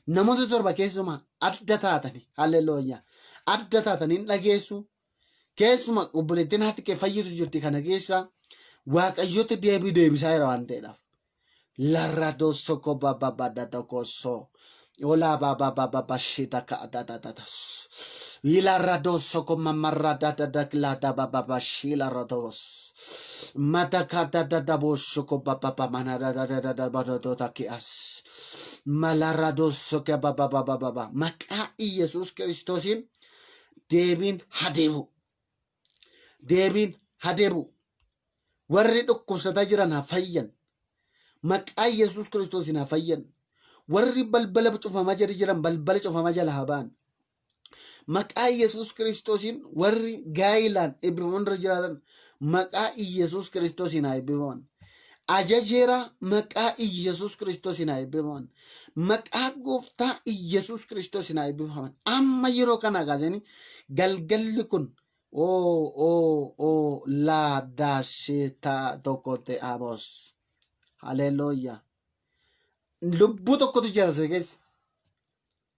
Namoota 7 keessumaa adda taatanii haleluuyaa adda taatanii hin dhageessu. Keessuma obboleettiin haati kee fayyitu jirti kana keessa Waaqayyotti deebii deebisaa jira waan ta'eedhaaf. Larradoso ko baba bada dokoso. Ola baba baba bashita ka da da da das. Ilarradoso ko mamarra da da da la da baba bashila rados. Mataka da da da bosho ko baba baba mana da da da da da ba da do da ki as. Malaradoso ke baba baba baba. Maqaa Iyesuus Kiristoosiin deebiin hadeebu. Deebiin hadeebu. Warri dhukkubsataa jiran haa fayyan. Maqaa Yesuus Kiristoosiin haa fayyan. Warri balbala cufamaa jala jiran balbala cufamaa jala haa ba'an. Maqaa Yesuus Kiristoosiin warri gaa'ilaan eebbifaman irra jiraatan maqaa Yesuus Kiristoosiin haa eebbifaman. Ajajeera maqaa Yesuus Kiristoosiin haa eebbifaman. Maqaa gooftaa Yesuus Kiristoosiin haa eebbifaman. Amma yeroo kana kaasanii galgalli kun O o o la da shi ta tokko te abos. Haleluuyaa. Lubbuu tokkotu jira si keessa.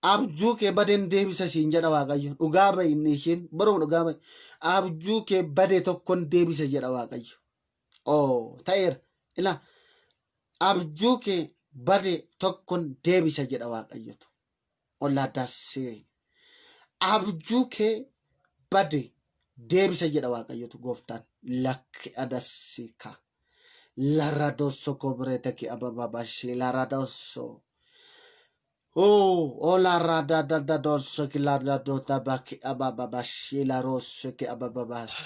Abjuu kee badeen deebisa siin jedha Waaqayyo. Dhugaa ba'i inni isheen baruma dhugaa ba'i. Abjuu kee bade tokkon deebisa jedha Waaqayyo. Oo ta'eera. Ilaa abjuu kee bade tokkon deebisa jedha Waaqayyotu. Ollaa dassee. Abjuu kee bade deebisa jedha Waaqayyotu gooftaan. Lakki adassika. Laradosso kobreteki abababashi laradosso. Oh, ola rada da da dosso ki la da do tabaki abababashi la rosso ki abababash.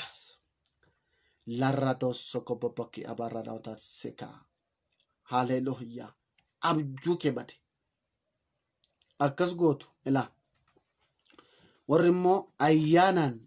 Larrados sokobobokki abarradawta seka. Haleluuyaa. Abjuu kee bade. Akkas gootu ilaa. Warri immoo ayyaanaan